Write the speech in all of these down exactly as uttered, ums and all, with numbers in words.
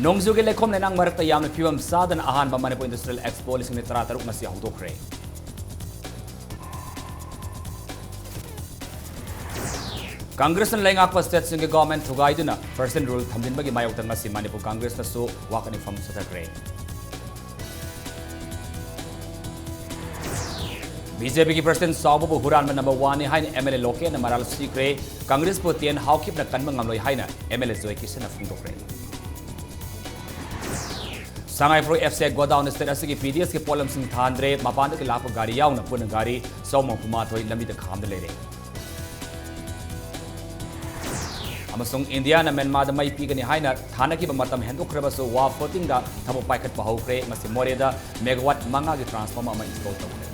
ꯅꯣꯡꯖꯨꯒꯤ ꯂꯩꯈꯣꯝ ꯂꯩꯅꯥꯡ ꯃꯔꯛꯇ ꯌꯥꯝꯅ ꯐꯤꯕꯝ ꯆꯥꯗꯅ ꯑꯍꯥꯟꯕ ꯃꯅꯤꯄꯨꯔ ꯏꯟꯗꯁꯇ꯭ꯔꯤꯌꯦꯜ ꯑꯦꯛꯁꯄꯣ ꯂꯤꯁꯤꯡ ꯑꯅꯤ ꯇꯔꯥꯇꯔꯨꯛ ꯉꯁꯤ ꯍꯧꯗꯣꯛꯈ꯭ꯔꯦ꯫ ꯀꯪꯒ꯭ꯔꯦꯁꯅ ꯂꯩꯉꯥꯛꯄ ꯁ꯭ꯇꯦꯠꯁꯤꯡꯒꯤ ꯒꯣꯚꯔꯟꯃꯦꯟꯠ ꯊꯨꯒꯥꯏꯗꯨꯅ ꯐꯥꯔꯁ ꯏꯟ ꯔꯨꯜ ꯊꯝꯖꯤꯟꯕꯒꯤ ꯃꯥꯌꯣꯛꯇ ꯉꯁꯤ ꯃꯅꯤꯄꯨꯔ ꯀꯪꯒ꯭ꯔꯦꯁꯅꯁꯨ ꯋꯥꯀꯠ ꯃꯤꯐꯝ ꯆꯠꯊꯈ꯭ꯔꯦ꯫ ꯕꯤ ꯖꯦ ꯄꯤꯒꯤ ꯄ꯭ꯔꯁꯤꯗꯦꯟꯠ ꯆꯥꯎꯕꯕꯨ ꯍꯨꯔꯥꯟꯕ ꯅꯝꯕꯔ ꯋꯥꯟꯅꯤ ꯍꯥꯏꯅ ꯑꯦꯝ ꯑꯦꯜ ꯑꯦ ꯂꯣꯀꯦꯟꯅ ꯃꯔꯥꯜ ꯁꯤꯈ꯭ꯔꯦ꯫ ꯀꯪꯒ꯭ꯔꯦꯁꯄꯨ ꯇꯦꯟ ꯍꯥꯎꯈꯤꯕꯅ ꯀꯟꯕ ꯉꯝꯂꯣꯏ ꯍꯥꯏꯅ ꯑꯦꯝ ꯑꯦꯜ ꯑꯦ ꯖꯣꯏ ꯀꯤꯁꯟꯅ ꯐꯣꯡꯗꯣꯛꯈ꯭ꯔꯦ꯫ ꯁꯉꯥꯏꯄ꯭ꯔꯧ F C I godown state ꯑꯁꯤꯒꯤ ꯄꯤ ꯗꯤ ꯑꯦꯁꯀꯤ ꯄꯣꯠꯂꯝꯁꯤꯡ ꯊꯥꯍꯟꯗ꯭ꯔꯦ꯫ ꯃꯄꯥꯟꯗꯒꯤ ꯂꯥꯛꯄ ꯒꯥꯔꯤ ꯌꯥꯎꯅ ꯄꯨꯟꯅ ꯒꯥꯔꯤ ꯆꯍꯨꯝ ꯍꯨꯝꯐꯨ ꯃꯥꯊꯣꯏ ꯂꯝꯕꯤꯗ ꯈꯥꯝꯗ ꯂꯩꯔꯦ꯫ ꯑꯃꯁꯨꯡ ꯏꯟꯗꯤꯌꯥꯅ ꯃ꯭ꯌꯥꯟꯃꯥꯔꯗ ꯃꯩ ꯄꯤꯒꯅꯤ ꯍꯥꯏꯅ ꯊꯥꯅꯈꯤꯕ ꯃꯇꯝ ꯍꯦꯟꯗꯣꯛꯈ꯭ꯔꯕꯁꯨ ꯋꯥ ꯐ꯭ꯂꯣꯇꯤꯡꯗ ꯊꯕꯛ ꯄꯥꯏꯈꯠꯄ ꯍꯧꯈ꯭ꯔꯦ꯫ ꯃꯁꯤ ꯃꯣꯔꯦꯗ ꯃꯦꯒꯥꯋꯥꯠ ꯃꯉꯥꯒꯤ ꯇ꯭ꯔꯥꯟꯁꯐꯣꯔꯃꯔ ꯑꯃ ꯏꯟꯁꯇꯣꯜ ꯇꯧꯈ꯭ꯔꯦ꯫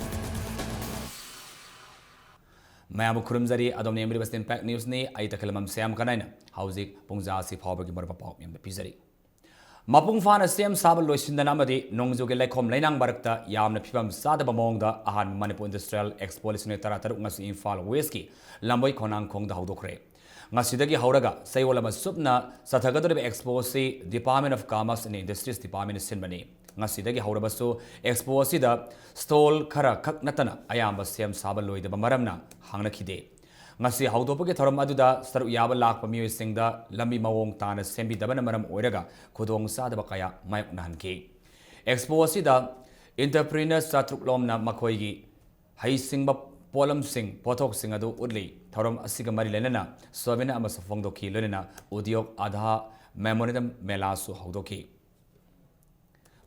ꯃꯌꯥꯝꯕꯨ ꯈꯨꯔꯨꯝꯖꯔꯤ꯫ ꯑꯗꯣꯝꯅ ꯌꯦꯡꯕꯤꯔꯤꯕꯁꯤ ꯏꯝꯄꯦꯛ ꯅ꯭ꯌꯨꯁꯅꯤ꯫ ꯑꯩ ꯇꯈꯦꯜꯂꯝꯕꯝ ꯁ꯭ꯌꯥꯝ ꯀꯅꯥꯏꯅ ꯍꯧꯖꯤꯛ ꯄꯨꯡ ꯖꯥ ꯑꯁꯤ ꯐꯥꯎꯕꯒꯤ ꯃꯔꯨꯞ ꯄꯥꯎ ꯃꯌꯥꯝꯗ ꯄꯤꯖꯔꯤ꯫ ꯃꯄꯨꯡ ꯐꯥꯅ ꯁꯦꯝ ꯁꯥꯕ ꯂꯣꯏꯁꯤꯟꯗꯅ ꯑꯃꯗꯤ ꯅꯣꯡꯖꯨꯒꯤ ꯂꯩꯈꯣꯝ ꯂꯩꯅꯥꯡ ꯃꯔꯛꯇ ꯌꯥꯝꯅ ꯐꯤꯕꯝ ꯆꯥꯗꯕ ꯃꯑꯣꯡꯗ ꯑꯍꯥꯟꯕ ꯃꯅꯤꯄꯨꯔ ꯏꯟꯗꯁꯇ꯭ꯔꯤꯌꯦꯜ ꯑꯦꯛꯁꯄꯣ ꯂꯤꯁꯤꯡ ꯑꯅꯤ ꯇꯔꯥꯇꯔꯨꯛ ꯉꯁꯤ ꯏꯝꯐꯥꯜ ꯋꯦꯁꯀꯤ ꯂꯝꯕꯣꯏ ꯈꯣꯡꯅꯥꯡꯈꯣꯡꯗ ꯍꯧꯗꯣꯛꯈ꯭ꯔꯦ꯫ ꯉꯁꯤꯗꯒꯤ ꯍꯧꯔꯒ ꯆꯌꯣꯜ ꯑꯃ ꯆꯨꯞꯅ ꯆꯠꯊꯒꯗꯧꯔꯤꯕ ꯑꯦꯛꯁꯄꯣ ꯑꯁꯤ Department of Commerce and Industries Department ꯁꯤꯟꯕꯅꯤ꯫ ꯉꯁꯤꯗꯒꯤ ꯍꯧꯔꯕꯁꯨ ꯑꯦꯛꯁꯄꯣ ꯑꯁꯤꯗ ꯁ꯭ꯇꯣꯜ ꯈꯔ ꯈꯛ ꯅꯠꯇꯅ ꯑꯌꯥꯝꯕ ꯁꯦꯝ ꯁꯥꯕ ꯂꯣꯏꯗꯕ ꯃꯔꯝꯅ ꯍꯥꯡꯅꯈꯤꯗꯦ꯫ ꯉꯁꯤ ꯍꯧꯗꯣꯛꯄꯒꯤ ꯊꯧꯔꯝ ꯑꯗꯨꯗ ꯁꯔꯨꯛ ꯌꯥꯕ ꯂꯥꯛꯄ ꯃꯤꯑꯣꯏꯁꯤꯡꯗ ꯂꯝꯕꯤ ꯃꯑꯣꯡ ꯇꯥꯅ ꯁꯦꯝꯕꯤꯗꯕꯅ ꯃꯔꯝ ꯑꯣꯏꯔꯒ ꯈꯨꯗꯣꯡ ꯆꯥꯗꯕ ꯀꯌꯥ ꯃꯥꯌꯣꯛꯅꯍꯟꯈꯤ꯫ ꯑꯦꯛꯁꯄꯣ ꯑꯁꯤꯗ ꯏꯟꯇꯔꯄ꯭ꯔꯤꯅꯔ ꯆꯥꯇ꯭ꯔꯨꯛ ꯂꯣꯝꯅ ꯃꯈꯣꯏꯒꯤ ꯍꯩꯁꯤꯡꯕ ꯄꯣꯠꯂꯝꯁꯤꯡ, ꯄꯣꯠꯊꯣꯛꯁꯤꯡ ꯑꯗꯨ ꯎꯠꯂꯤ꯫ ꯊꯧꯔꯝ ꯑꯁꯤꯒ ꯃꯔꯤ ꯂꯩꯅꯅ ꯁꯣꯃꯤꯅꯥ ꯑꯃꯁꯨ ꯐꯣꯡꯗꯣꯛꯈꯤ, ꯂꯣꯏꯅꯅ ꯎꯗ꯭ꯌꯣꯛ ꯑꯥꯙꯥ ꯃꯦꯃꯣꯔꯦꯟꯗꯝ ꯃꯦꯂꯥꯁꯨ ꯍꯧꯗꯣꯛꯈꯤ꯫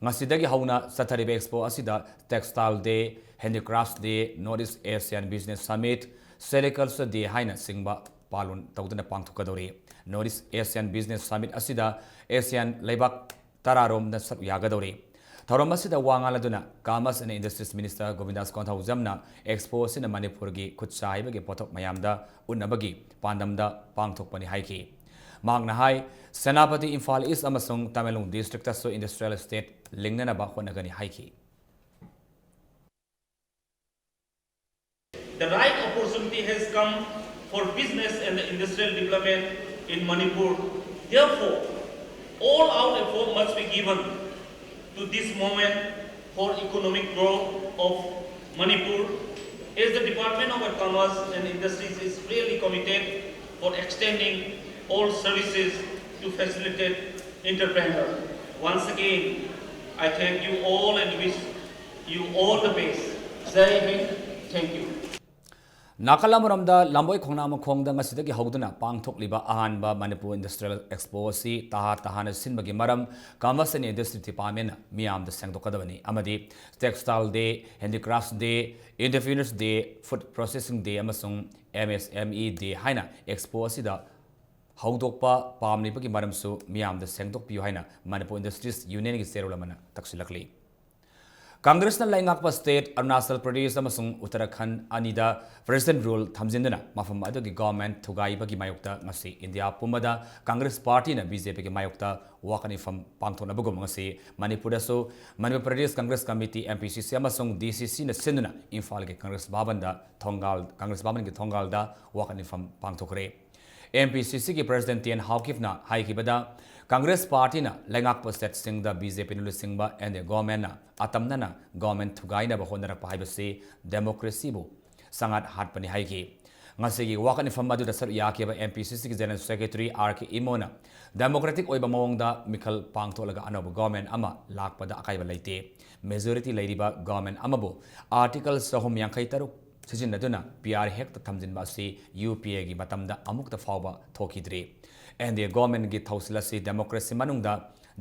ꯉꯁꯤꯗꯒꯤ ꯍꯧꯅ ꯆꯠꯊꯔꯤꯕ ꯑꯦꯛꯁꯄꯣ ꯑꯁꯤꯗ Textile Day, Handicrafts Day, North East Asian Business Summit, Sericulture Day ꯍꯥꯏꯅꯆꯤꯡꯕ ꯄꯥꯂꯣꯟ ꯇꯧꯗꯨꯅ ꯄꯥꯡꯊꯣꯛꯀꯗꯧꯔꯤ꯫ North East Asian Business Summit ꯑꯁꯤꯗ ꯑꯦꯁꯤꯌꯥꯟ ꯂꯩꯕꯥꯛ ꯇꯔꯥꯔꯣꯝꯗ ꯁꯔꯨꯛ ꯌꯥꯒꯗꯧꯔꯤ꯫ ꯊꯧꯔꯝ ꯑꯁꯤꯗ ꯋꯥ ꯉꯥꯡꯂꯗꯨꯅ Commerce and Industries Minister Govindas ꯀꯣꯟꯊꯧꯖꯝꯅ ꯑꯦꯛꯁꯄꯣ ꯑꯁꯤꯅ ꯃꯅꯤꯄꯨꯔꯒꯤ ꯈꯨꯠꯁꯥ ꯍꯩꯕꯒꯤ ꯄꯣꯠꯊꯣꯛ ꯃꯌꯥꯝꯗ ꯎꯠꯅꯕꯒꯤ ꯄꯥꯟꯗꯝꯗ ꯄꯥꯡꯊꯣꯛꯄꯅꯤ ꯍꯥꯏꯈꯤ꯫ ꯃꯍꯥꯛꯅ ꯍꯥꯏ, ꯁꯦꯅꯥꯄꯇꯤ, ꯏꯝꯐꯥꯜ ꯏꯁ ꯑꯃꯁꯨꯡ ꯇꯃꯦꯡꯂꯣꯡ ꯗꯤꯁꯇ꯭ꯔꯤꯛꯇꯁꯨ ꯏꯟꯗꯁꯇ꯭ꯔꯤꯌꯦꯜ ꯁ꯭ꯇꯦꯠ ꯂꯤꯡꯅꯅꯕ ꯍꯣꯠꯅꯒꯅꯤ ꯍꯥꯏꯈꯤ꯫ The right opportunity has come for business and the industrial development in Manipur. Therefore, All out effort must be given to this moment for economic growth of Manipur, as the Department of Commerce and Industries is really committed for extending all services to facilitate entrepreneurs. Once again, I thank you all and wish you all the best. Jai Hind. Thank you. ꯅꯥꯀꯜ ꯑꯃꯔꯣꯝꯗ ꯂꯝꯕꯣꯏ ꯈꯣꯡꯅꯥꯡ ꯃꯈꯣꯡꯗ ꯉꯁꯤꯗꯒꯤ ꯍꯧꯗꯨꯅ ꯄꯥꯡꯊꯣꯛꯂꯤꯕ ꯑꯍꯥꯟꯕ Manipur industrial expo ꯑꯁꯤ ꯇꯍꯥ ꯇꯍꯥꯅ ꯁꯤꯟꯕꯒꯤ ꯃꯔꯝ Commerce and Industry Department ꯅ ꯃꯤꯌꯥꯝꯗ ꯁꯦꯡꯗꯣꯛꯀꯗꯕꯅꯤ ꯑꯃꯗꯤ Textile Day, Handicrafts Day, Entrepreneurs Day, Food Processing Day ꯑꯃꯁꯨꯡ M S M E Day ꯍꯥꯏꯅ ꯑꯦꯛꯁꯄꯣ ꯑꯁꯤꯗ ꯍꯧꯗꯣꯛꯄ ꯄꯥꯝꯂꯤꯕꯒꯤ ꯃꯔꯝꯁꯨ ꯃꯤꯌꯥꯝꯗ ꯁꯦꯡꯗꯣꯛꯄꯤꯌꯨ ꯍꯥꯏꯅ ꯃꯅꯤꯄꯨꯔ ꯏꯟꯗꯁꯇ꯭ꯔꯤꯁ ꯌꯨꯅꯤꯌꯟꯒꯤ ꯆꯦꯔꯣꯜ ꯑꯃꯅ ꯇꯛꯁꯤꯜꯂꯛꯂꯤ꯫ ꯀꯪꯒ꯭ꯔꯦꯁꯅ ꯂꯩꯉꯥꯛꯄ ꯁ꯭ꯇꯦꯠ ꯑꯔꯨꯅꯥꯆꯜ ꯄ꯭ꯔꯗꯦꯁ ꯑꯃꯁꯨꯡ ꯎꯠꯇꯔꯥꯈꯟꯗ ꯑꯅꯤꯗ ꯄ꯭ꯔꯦꯁꯤꯗꯦꯟꯠ ꯔꯨꯜ ꯊꯝꯖꯤꯟꯗꯨꯅ ꯃꯐꯝ ꯑꯗꯨꯒꯤ ꯒꯣꯚꯔꯟꯃꯦꯟꯠ ꯊꯨꯒꯥꯏꯕꯒꯤ ꯃꯥꯌꯣꯛꯇ ꯉꯁꯤ ꯏꯟꯗꯤꯌꯥ ꯄꯨꯝꯕꯗ ꯀꯪꯒ꯭ꯔꯦꯁ ꯄꯥꯔꯇꯤꯅ ꯕꯤ ꯖꯦ ꯄꯤꯒꯤ ꯃꯥꯌꯣꯛꯇ ꯋꯥꯀꯠ ꯃꯤꯐꯝ ꯄꯥꯡꯊꯣꯛꯅꯕꯒꯨꯝ ꯉꯁꯤ ꯃꯅꯤꯄꯨꯔꯗꯁꯨ Manipur Pradesh Congress committee, M P C C, ꯑꯃꯁꯨꯡ D C C ꯅ ꯁꯤꯟꯗꯨꯅ ꯏꯝꯐꯥꯜꯒꯤ ꯀꯪꯒ꯭ꯔꯦꯁ ꯚꯕꯟꯗ ꯊꯣꯡꯒꯥꯜ, ꯀꯪꯒ꯭ꯔꯦꯁ ꯚꯕꯟꯒꯤ ꯊꯣꯡꯒꯥꯜꯗ ꯋꯥꯀꯠ ꯃꯤꯐꯝ ꯄꯥꯡꯊꯣꯛꯈ꯭ꯔꯦ꯫ M P C C ꯒꯤ ꯄ꯭ꯔꯦꯁꯤꯗꯦꯟꯠ ꯇꯤ ꯑꯦꯟ ꯍꯥꯎꯀꯤꯞꯅ ꯍꯥꯏꯈꯤꯕꯗ, ꯀꯪꯒ꯭ꯔꯦꯁ ꯄꯥꯔꯇꯤꯅ ꯂꯩꯉꯥꯛꯄ ꯁ꯭ꯇꯦꯠꯁꯤꯡꯗ ꯕꯤ ꯖꯦ ꯄꯤꯅ ꯂꯨꯆꯤꯡꯕ ꯑꯦꯟ ꯗꯤ ꯑꯦ ꯒꯣꯚꯔꯟꯃꯦꯟꯠꯅ ꯑꯇꯝꯅꯅ ꯒꯣꯚꯔꯟꯃꯦꯟꯠ ꯊꯨꯒꯥꯏꯅꯕ ꯍꯣꯠꯅꯔꯛꯄ ꯍꯥꯏꯕꯁꯤ ꯗꯦꯃꯣꯀ꯭ꯔꯦꯁꯤꯕꯨ ꯁꯉꯥꯠ ꯍꯥꯠꯄꯅꯤ ꯍꯥꯏꯈꯤ꯫ ꯉꯁꯤꯒꯤ ꯋꯥꯀꯠ ꯃꯤꯐꯝ ꯑꯗꯨꯗ ꯁꯔꯨꯛ ꯌꯥꯈꯤꯕ M P C C ꯒꯤ ꯖꯦꯅꯔꯦꯜ ꯁꯦꯀ꯭ꯔꯦꯇꯔꯤ ꯑꯥꯔ ꯀꯦ ꯏꯃꯣꯅ ꯗꯦꯃꯣꯀ꯭ꯔꯦꯇꯤꯛ ꯑꯣꯏꯕ ꯃꯑꯣꯡꯗ ꯃꯤꯈꯜ ꯄꯥꯡꯊꯣꯛꯂꯒ ꯑꯅꯧꯕ ꯒꯣꯚꯔꯟꯃꯦꯟꯠ ꯑꯃ ꯂꯥꯛꯄꯗ ꯑꯀꯥꯏꯕ ꯂꯩꯇꯦ꯫ ꯃꯦꯖꯣꯔꯤꯇꯤ ꯂꯩꯔꯤꯕ ꯒꯣꯚꯔꯟꯃꯦꯟꯠ ꯑꯃꯕꯨ ꯑꯥꯔꯇꯤꯀꯜ ꯆꯍꯨꯝ ꯌꯥꯡꯈꯩ ꯇꯔꯨꯛ ꯁꯤꯖꯤꯟꯅꯗꯨꯅ ꯄꯤ ꯑꯥꯔ ꯍꯦꯛꯇ ꯊꯝꯖꯤꯟꯕ ꯑꯁꯤ ꯌꯨ ꯄꯤ ꯑꯦꯒꯤ ꯃꯇꯝꯗ ꯑꯃꯨꯛꯇ ꯐꯥꯎꯕ ꯊꯣꯛꯈꯤꯗ꯭ꯔꯤ꯫ ꯑꯦꯟ ꯗꯤ ꯑꯦ ꯒꯣꯚꯔꯟꯃꯦꯟꯠꯀꯤ ꯊꯧꯁꯤꯜ ꯑꯁꯤ ꯗꯦꯃꯣꯀ꯭ꯔꯦꯁꯤ ꯃꯅꯨꯡꯗ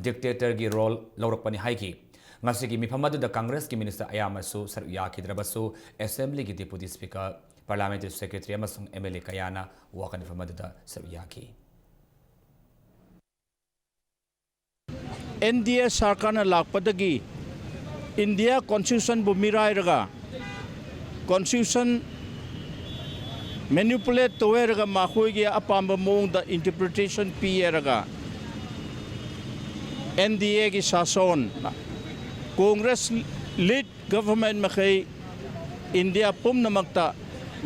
ꯗꯤꯛꯇꯦꯇꯔꯒꯤ ꯔꯣꯜ ꯂꯧꯔꯛꯄꯅꯤ ꯍꯥꯏꯈꯤ꯫ ꯉꯁꯤꯒꯤ ꯃꯤꯐꯝ ꯑꯗꯨꯗ ꯀꯪꯒ꯭ꯔꯦꯁꯀꯤ ꯃꯤꯅꯤꯁꯇꯔ ꯑꯌꯥꯝꯕꯁꯨ ꯁꯔꯨꯛ ꯌꯥꯈꯤꯗ꯭ꯔꯕꯁꯨ, ꯑꯦꯁꯦꯝꯕ꯭ꯂꯤꯒꯤ ꯗꯦꯄꯨꯇꯤ ꯁ꯭ꯄꯤꯀꯔ, ꯄꯥꯔꯂꯤꯌꯥꯃꯦꯟꯇꯔꯤ ꯁꯦꯀ꯭ꯔꯦꯇꯔꯤ ꯑꯃꯁꯨꯡ ꯑꯦꯝ ꯑꯦꯜ ꯑꯦ ꯀꯌꯥꯅ ꯋꯥꯀꯠ ꯃꯤꯐꯝ ꯑꯗꯨꯗ ꯁꯔꯨꯛ ꯌꯥꯈꯤ꯫ ꯑꯦꯟ ꯗꯤ ꯑꯦ ꯁꯔꯀꯥꯔꯅ ꯂꯥꯛꯄꯗꯒꯤ ꯏꯟꯗꯤꯌꯥ ꯀꯣꯟꯁꯇꯤꯇ꯭ꯌꯨꯁꯟꯕꯨ ꯃꯤꯔꯥꯏꯔꯒ, ꯀꯣꯟꯁꯇꯤꯇ꯭ꯌꯨꯁꯟ ꯃꯦꯅꯤꯄꯨꯂꯦꯠ ꯇꯧꯋꯦ ꯍꯥꯏꯔꯒ ꯃꯈꯣꯏꯒꯤ ꯑꯄꯥꯝꯕ ꯃꯑꯣꯡꯗ ꯏꯟꯇꯔꯄ꯭ꯔꯤꯇꯦꯁꯟ ꯄꯤ ꯍꯥꯏꯔꯒ ꯑꯦꯟ ꯗꯤ ꯑꯦꯒꯤ ꯁꯥꯁꯣꯟ, ꯀꯣꯡꯒ꯭ꯔꯦꯁ ꯂꯤꯗ ꯒꯚꯔꯟꯃꯦꯟꯠ ꯃꯈꯩ ꯏꯟꯗꯤꯌꯥ ꯄꯨꯝꯅꯃꯛꯇ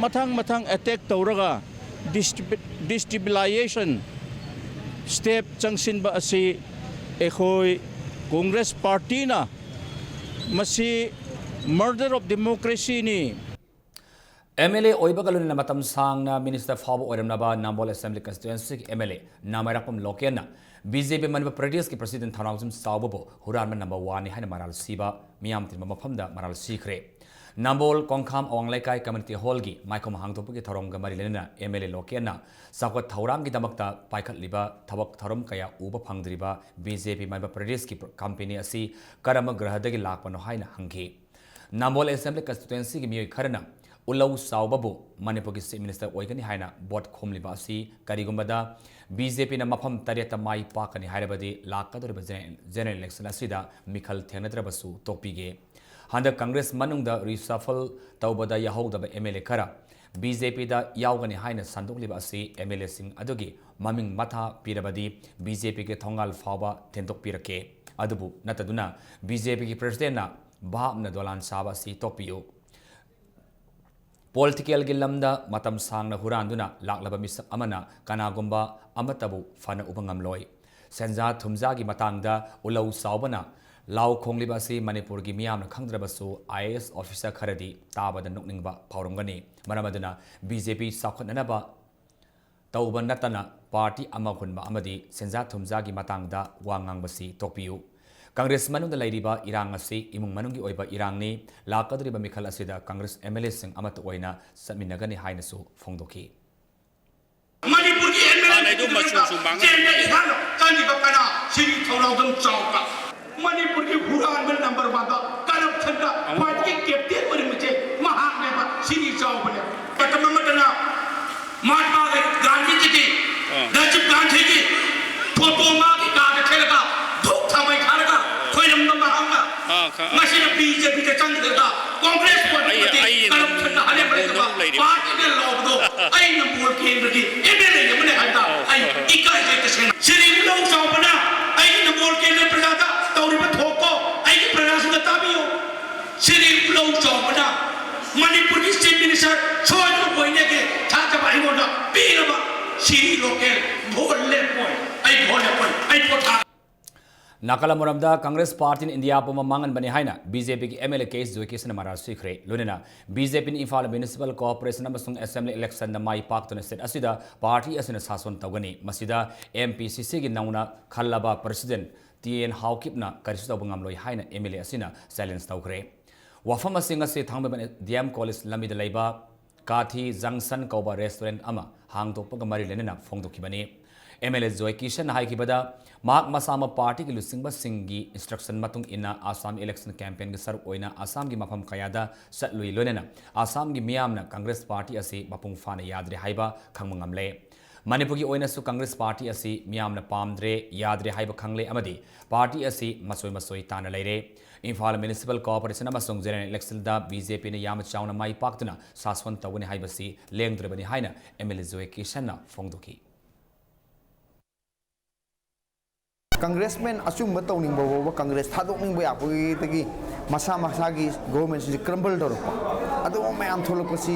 ꯃꯊꯪ ꯃꯊꯪ ꯑꯦꯇꯦꯛ ꯇꯧꯔꯒ ꯗꯤꯁꯇꯤꯕꯤ-, ꯗꯤꯁꯇꯦꯕꯤꯂꯥꯏꯖꯦꯁꯟ ꯁ꯭ꯇꯦꯞ ꯆꯪꯁꯤꯟꯕ ꯑꯁꯤ ꯑꯩꯈꯣꯏ ꯀꯣꯡꯒ꯭ꯔꯦꯁ ꯄꯥꯔꯇꯤꯅ ꯃꯁꯤ murder of democracyꯅꯤ꯫ MLA ꯑꯣꯏꯕꯒ ꯂꯣꯏꯅꯅ ꯃꯇꯝ ꯁꯥꯡꯅ minister ꯐꯥꯎꯕ ꯑꯣꯏꯔꯝꯂꯕ ꯅꯝꯕꯣꯜ Assembly Constituencyꯒꯤ MLA ꯅꯥꯃꯥꯏꯔꯥꯛꯄꯝ ꯂꯣꯀꯦꯟꯅ BJP ꯃꯅꯤꯄꯨꯔ ꯄ꯭ꯔꯗꯦꯁꯀꯤ president ꯊꯧꯅꯥꯎꯖꯝ ꯆꯥꯎꯕꯕꯨ ꯍꯨꯔꯥꯟꯕ number oneꯅꯤ ꯍꯥꯏꯅ ꯃꯔꯥꯜ ꯁꯤꯕ ꯃꯤꯌꯥꯝ ꯇꯤꯟꯕ ꯃꯐꯝꯗ ꯃꯔꯥꯜ ꯁꯤꯈ꯭ꯔꯦ꯫ ꯅꯝꯕꯣꯜ ꯀꯣꯡꯈꯥꯝ ꯑꯋꯥꯡ ꯂꯩꯀꯥꯏ community hallꯒꯤ ꯃꯥꯏꯈꯣꯝ ꯍꯥꯡꯗꯣꯛꯄꯒꯤ ꯊꯧꯔꯝꯒ ꯃꯔꯤ ꯂꯩꯅꯅ MLA ꯂꯣꯀꯦꯟꯅ ꯆꯥꯎꯈꯠ ꯊꯧꯔꯥꯡꯒꯤꯗꯃꯛꯇ ꯄꯥꯏꯈꯠꯂꯤꯕ ꯊꯕꯛ ꯊꯧꯔꯝ ꯀꯌꯥ ꯎꯕ ꯐꯪꯗ꯭ꯔꯤꯕ BJP ꯃꯅꯤꯄꯨꯔ ꯄ꯭ꯔꯗꯦꯁꯀꯤ company ꯑꯁꯤ ꯀꯔꯝꯕ ꯒ꯭ꯔꯍꯗꯒꯤ ꯂꯥꯛꯄꯅꯣ ꯍꯥꯏꯅ ꯍꯪꯈꯤ꯫ ꯅꯝꯕꯣꯜ Assembly Constituencyꯒꯤ ꯃꯤꯑꯣꯏ ꯈꯔꯅ ꯎꯂꯧ ꯆꯥꯎꯕꯕꯨ ꯃꯅꯤꯄꯨꯔꯒꯤ Chief Minister ꯑꯣꯏꯒꯅꯤ ꯍꯥꯏꯅ vote ꯈꯣꯝꯂꯤꯕ ꯑꯁꯤ ꯀꯔꯤꯒꯨꯝꯕꯗ BJPꯅ ꯃꯐꯝ ꯇꯔꯦꯠꯇ ꯃꯥꯏ ꯄꯥꯛꯀꯅꯤ ꯍꯥꯏꯔꯕꯗꯤ ꯂꯥꯛꯀꯗꯧꯔꯤꯕ general election ꯑꯁꯤꯗ ꯃꯤꯈꯜ ꯊꯦꯡꯅꯗ꯭ꯔꯕꯁꯨ ꯇꯣꯛꯄꯤꯒꯦ꯫ ꯍꯟꯗꯛ ꯀꯪꯒ꯭ꯔꯦꯁ ꯃꯅꯨꯡꯗ reshuffle ꯇꯧꯕꯗ ꯌꯥꯍꯧꯗꯕ MLA ꯈꯔ BJPꯗ ꯌꯥꯎꯒꯅꯤ ꯍꯥꯏꯅ ꯁꯟꯗꯣꯛꯂꯤꯕ ꯑꯁꯤ MLAꯁꯤꯡ ꯑꯗꯨꯒꯤ ꯃꯃꯤꯡ ꯃꯊꯥ ꯄꯤꯔꯕꯗꯤ BJPꯒꯤ ꯊꯣꯡꯒꯥꯜ ꯐꯥꯎꯕ ꯊꯦꯟꯗꯣꯛꯄꯤꯔꯛꯀꯦ꯫ ꯑꯗꯨꯕꯨ ꯅꯠꯇꯗꯨꯅ BJPꯒꯤ presidentꯅ ꯚꯥꯞꯅ ꯗꯣꯂꯥꯟ ꯁꯥꯕ ꯑꯁꯤ ꯇꯣꯛꯄꯤꯌꯨ꯫ Politicalꯒꯤ ꯂꯝꯗ ꯃꯇꯝ ꯁꯥꯡꯅ ꯍꯨꯔꯥꯟꯗꯨꯅ ꯂꯥꯛꯂꯕ ꯃꯤꯁꯛ ꯑꯃꯅ ꯀꯅꯥꯒꯨꯝꯕ ꯑꯃꯠꯇꯕꯨ ꯐꯅ ꯎꯕ ꯉꯝꯂꯣꯏ꯫ ꯁꯦꯟꯖꯥ ꯊꯨꯝꯖꯥꯒꯤ ꯃꯇꯥꯡꯗ ꯎꯂꯧ ꯆꯥꯎꯕꯅ ꯂꯥꯎ ꯈꯣꯡꯂꯤꯕ ꯑꯁꯤ ꯃꯅꯤꯄꯨꯔꯒꯤ ꯃꯤꯌꯥꯝꯅ ꯈꯪꯗ꯭ꯔꯕꯁꯨ IAS officer ꯈꯔꯗꯤ ꯇꯥꯕꯗ ꯅꯣꯛꯅꯤꯡꯕ ꯐꯥꯎꯔꯝꯒꯅꯤ꯫ ꯃꯔꯝ ꯑꯗꯨꯅ BJP ꯆꯥꯎꯈꯠꯅꯅꯕ ꯇꯧꯕ ꯅꯠꯇꯅ party ꯑꯃ ꯍꯨꯟꯕ ꯑꯃꯗꯤ ꯁꯦꯟꯖꯥ ꯊꯨꯝꯖꯥꯒꯤ ꯃꯇꯥꯡꯗ ꯋꯥ ꯉꯥꯡꯕꯁꯤ ꯇꯣꯛꯄꯤꯌꯨ꯫ ꯀꯪꯒ꯭ꯔꯦꯁ ꯃꯅꯨꯡꯗ ꯂꯩꯔꯤꯕ ꯏꯔꯥꯡ ꯑꯁꯤ ꯏꯃꯨꯡ ꯃꯅꯨꯡꯒꯤ ꯑꯣꯏꯕ ꯏꯔꯥꯡꯅꯤ꯫ ꯂꯥꯛꯀꯗꯧꯔꯤꯕ ꯃꯤꯈꯜ ꯑꯁꯤꯗ ꯀꯪꯒ꯭ꯔꯦꯁ MLAꯁꯤꯡ ꯑꯃꯠꯇ ꯑꯣꯏꯅ ꯆꯠꯃꯤꯟꯅꯒꯅꯤ ꯍꯥꯏꯅꯁꯨ ꯐꯣꯡꯗꯣꯛꯈꯤ꯫ ꯃꯅꯤꯄꯨꯔꯒꯤ MLA ꯆꯦꯟꯕ ꯏꯍꯥꯟ ꯆꯪꯈꯤꯕ ꯀꯅꯥ? ꯁꯤꯒꯤ ꯊꯧꯅꯥꯎꯖꯝ ꯆꯥꯎꯕ꯫ ꯃꯅꯤꯄꯨꯔꯒꯤ ꯍꯨꯔꯥꯟꯕ number oneꯗ, corruptionꯗ ꯈ꯭ꯋꯥꯏꯗꯒꯤ captain ꯑꯣꯏꯔꯝꯃꯤꯁꯦ ꯃꯍꯥꯛꯅꯦꯕ, ꯁꯤꯒꯤ ꯆꯥꯎꯕꯅꯦ꯫ ꯃꯇꯝ ꯑꯃꯗꯅ ꯃꯍꯥꯠꯃꯥ ꯒꯥꯟꯙꯤꯖꯤꯒꯤ, ꯔꯥꯖꯤꯕ ꯒꯥꯟꯙꯤꯒꯤ photo ꯃꯥꯒꯤ ꯀꯥꯗ ꯊꯦꯠꯂꯒ ꯙꯨꯞ ꯊꯥꯎꯃꯩ ꯊꯥꯔꯒ ꯈꯣꯏꯔꯝꯕ ꯃꯍꯥꯛꯅ ꯉꯁꯤꯅ BJPꯗ ꯆꯪꯈ꯭ꯔꯒ Congress party corruptionꯗ ꯍꯥꯂꯦꯟ ꯂꯩꯇꯕ partyꯅ ꯂꯥꯎꯕꯗꯣ ꯑꯩ ꯅꯝꯕꯣꯜ ꯀꯦꯟꯗ꯭ꯔꯒꯤ MLA ꯑꯃꯅꯤ ꯍꯥꯏꯕꯗ ꯑꯩ ꯏꯀꯥꯏꯖꯩ ꯇꯁꯦꯡꯅ꯫ ꯁꯤꯔꯤ ꯎꯂꯧ ꯆꯥꯎꯕꯅ ꯑꯩꯒꯤ ꯅꯝꯕꯣꯜ ꯀꯦꯟꯗ꯭ꯔ ꯄ꯭ꯔꯖꯥꯗ ꯇꯧꯔꯤꯕ ꯊꯧꯀꯣ ꯑꯩꯒꯤ ꯄ꯭ꯔꯖꯥꯁꯤꯡꯅ ꯇꯥꯕꯤꯌꯨ꯫ ꯁꯤꯔꯤ ꯎꯂꯧ ꯆꯥꯎꯕꯅ ꯃꯅꯤꯄꯨꯔꯒꯤ Chief Minister ꯁꯣꯏꯗꯅ ꯑꯣꯏꯅꯦꯒꯤ ꯊꯥꯖꯕ ꯑꯩꯉꯣꯟꯗ ꯄꯤꯔꯕ ꯁꯤꯔꯤ ꯂꯣꯀꯦꯟ ꯅꯥꯀꯜ ꯑꯃꯔꯣꯝꯗ ꯀꯪꯒ꯭ꯔꯦꯁ ꯄꯥꯔꯇꯤꯅ ꯏꯟꯗꯤꯌꯥ ꯄꯨꯝꯕ ꯃꯥꯡꯍꯟꯕꯅꯤ ꯍꯥꯏꯅ ꯕꯤ ꯖꯦ ꯄꯤꯒꯤ M L A K S ꯖꯣꯏꯀꯤꯁꯟꯅ ꯃꯔꯥꯜ ꯁꯤꯈ꯭ꯔꯦ꯫ ꯂꯣꯏꯅꯅ ꯕꯤ ꯖꯦ ꯄꯤꯅ ꯏꯝꯐꯥꯜ ꯃ꯭ꯌꯨꯅꯤꯁꯤꯄꯥꯜ ꯀꯣꯔꯄꯣꯔꯦꯁꯟ ꯑꯃꯁꯨꯡ ꯑꯦꯁꯦꯝꯕ꯭ꯂꯤ ꯏꯂꯦꯛꯁꯟꯗ ꯃꯥꯏ ꯄꯥꯛꯇꯨꯅ ꯁ꯭ꯇꯦꯠ ꯑꯁꯤꯗ ꯄꯥꯔꯇꯤ ꯑꯁꯤꯅ ꯁꯥꯁꯣꯟ ꯇꯧꯒꯅꯤ꯫ ꯃꯁꯤꯗ ꯑꯦꯝ ꯄꯤ ꯁꯤ ꯁꯤꯒꯤ ꯅꯧꯅ ꯈꯜꯂꯕ ꯄ꯭ꯔꯁꯤꯗꯦꯟꯠ ꯇꯤ ꯑꯦꯟ ꯍꯥꯎꯀꯤꯞꯅ ꯀꯔꯤꯁꯨ ꯇꯧꯕ ꯉꯝꯂꯣꯏ ꯍꯥꯏꯅ ꯑꯦꯝ ꯑꯦꯜ ꯑꯦ ꯑꯁꯤꯅ ꯆꯦꯂꯦꯟꯖ ꯇꯧꯈ꯭ꯔꯦ꯫ ꯋꯥꯐꯝ ꯑꯁꯤꯡ ꯑꯁꯤ ꯊꯥꯡꯃꯩꯕꯟ ꯗꯤ ꯑꯦꯝ ꯀꯣꯂꯦꯖ ꯂꯝꯕꯤꯗ ꯂꯩꯕ ꯀꯥꯊꯤ ꯖꯪꯁꯟ ꯀꯧꯕ ꯔꯦꯁꯇꯨꯔꯦꯟꯠ ꯑꯃ ꯍꯥꯡꯗꯣꯛꯄꯒ ꯃꯔꯤ ꯂꯩꯅꯅ ꯐꯣꯡꯗꯣꯛꯈꯤꯕꯅꯤ꯫ ꯑꯦꯝ ꯑꯦꯜ ꯑꯦ ꯖꯣꯏ ꯀꯤꯁꯟꯅ ꯍꯥꯏꯈꯤꯕꯗ, ꯃꯍꯥꯛ ꯃꯁꯥꯃꯛ ꯄꯥꯔꯇꯤꯒꯤ ꯂꯨꯆꯤꯡꯕꯁꯤꯡꯒꯤ ꯏꯟꯁꯇ꯭ꯔꯛꯁꯟ ꯃꯇꯨꯡ ꯏꯟꯅ ꯑꯁꯥꯝ ꯏꯂꯦꯛꯁꯟ ꯀꯦꯝꯄꯦꯟꯒꯤ ꯁꯔꯨꯛ ꯑꯣꯏꯅ ꯑꯁꯥꯝꯒꯤ ꯃꯐꯝ ꯀꯌꯥꯗ ꯆꯠꯂꯨꯏ, ꯂꯣꯏꯅꯅ ꯑꯁꯥꯝꯒꯤ ꯃꯤꯌꯥꯝꯅ ꯀꯪꯒ꯭ꯔꯦꯁ ꯄꯥꯔꯇꯤ ꯑꯁꯤ ꯃꯄꯨꯡ ꯐꯥꯅ ꯌꯥꯗ꯭ꯔꯦ ꯍꯥꯏꯕ ꯈꯪꯕ ꯉꯝꯂꯦ꯫ ꯃꯅꯤꯄꯨꯔꯒꯤ ꯑꯣꯏꯅꯁꯨ ꯀꯪꯒ꯭ꯔꯦꯁ ꯄꯥꯔꯇꯤ ꯑꯁꯤ ꯃꯤꯌꯥꯝꯅ ꯄꯥꯝꯗ꯭ꯔꯦ, ꯌꯥꯗ꯭ꯔꯦ ꯍꯥꯏꯕ ꯈꯪꯂꯦ ꯑꯃꯗꯤ ꯄꯥꯔꯇꯤ ꯑꯁꯤ ꯃꯆꯣꯏ ꯃꯆꯣꯏ ꯇꯥꯅ ꯂꯩꯔꯦ꯫ ꯏꯝꯐꯥꯜ ꯃ꯭ꯌꯨꯅꯤꯁꯤꯄꯥꯜ ꯀꯣꯔꯄꯣꯔꯦꯁꯟ ꯑꯃꯁꯨꯡ ꯖꯦꯅꯔꯦꯜ ꯏꯂꯦꯛꯁꯟꯗ ꯕꯤ ꯖꯦ ꯄꯤꯅ ꯌꯥꯝꯅ ꯆꯥꯎꯅ ꯃꯥꯏ ꯄꯥꯛꯇꯨꯅ ꯁꯥꯁꯣꯟ ꯇꯧꯒꯅꯤ ꯍꯥꯏꯕꯁꯤ ꯂꯦꯡꯗ꯭ꯔꯕꯅꯤ ꯍꯥꯏꯅ ꯑꯦꯝ ꯑꯦꯜ ꯑꯦ ꯖꯣꯏ ꯀꯤꯁꯟꯅ ꯐꯣꯡꯗꯣꯛꯈꯤ꯫ ꯀꯪꯒ꯭ꯔꯦꯁꯃꯦꯟ ꯑꯆꯨꯝꯕ ꯇꯧꯅꯤꯡꯕ ꯐꯥꯎꯕ ꯀꯪꯒ꯭ꯔꯦꯁ ꯊꯥꯗꯣꯛꯅꯤꯡꯕ ꯌꯥꯄꯣꯏꯗꯒꯤ ꯃꯁꯥ ꯃꯁꯥꯒꯤ ꯒꯣꯚꯔꯟꯃꯦꯟꯁꯤꯡꯁꯦ ꯀ꯭ꯔꯝꯕꯜ ꯇꯧꯔꯛꯄ, ꯑꯗꯨꯒꯨꯝꯕ ꯃꯌꯥꯝ ꯊꯣꯛꯂꯛꯄꯁꯤ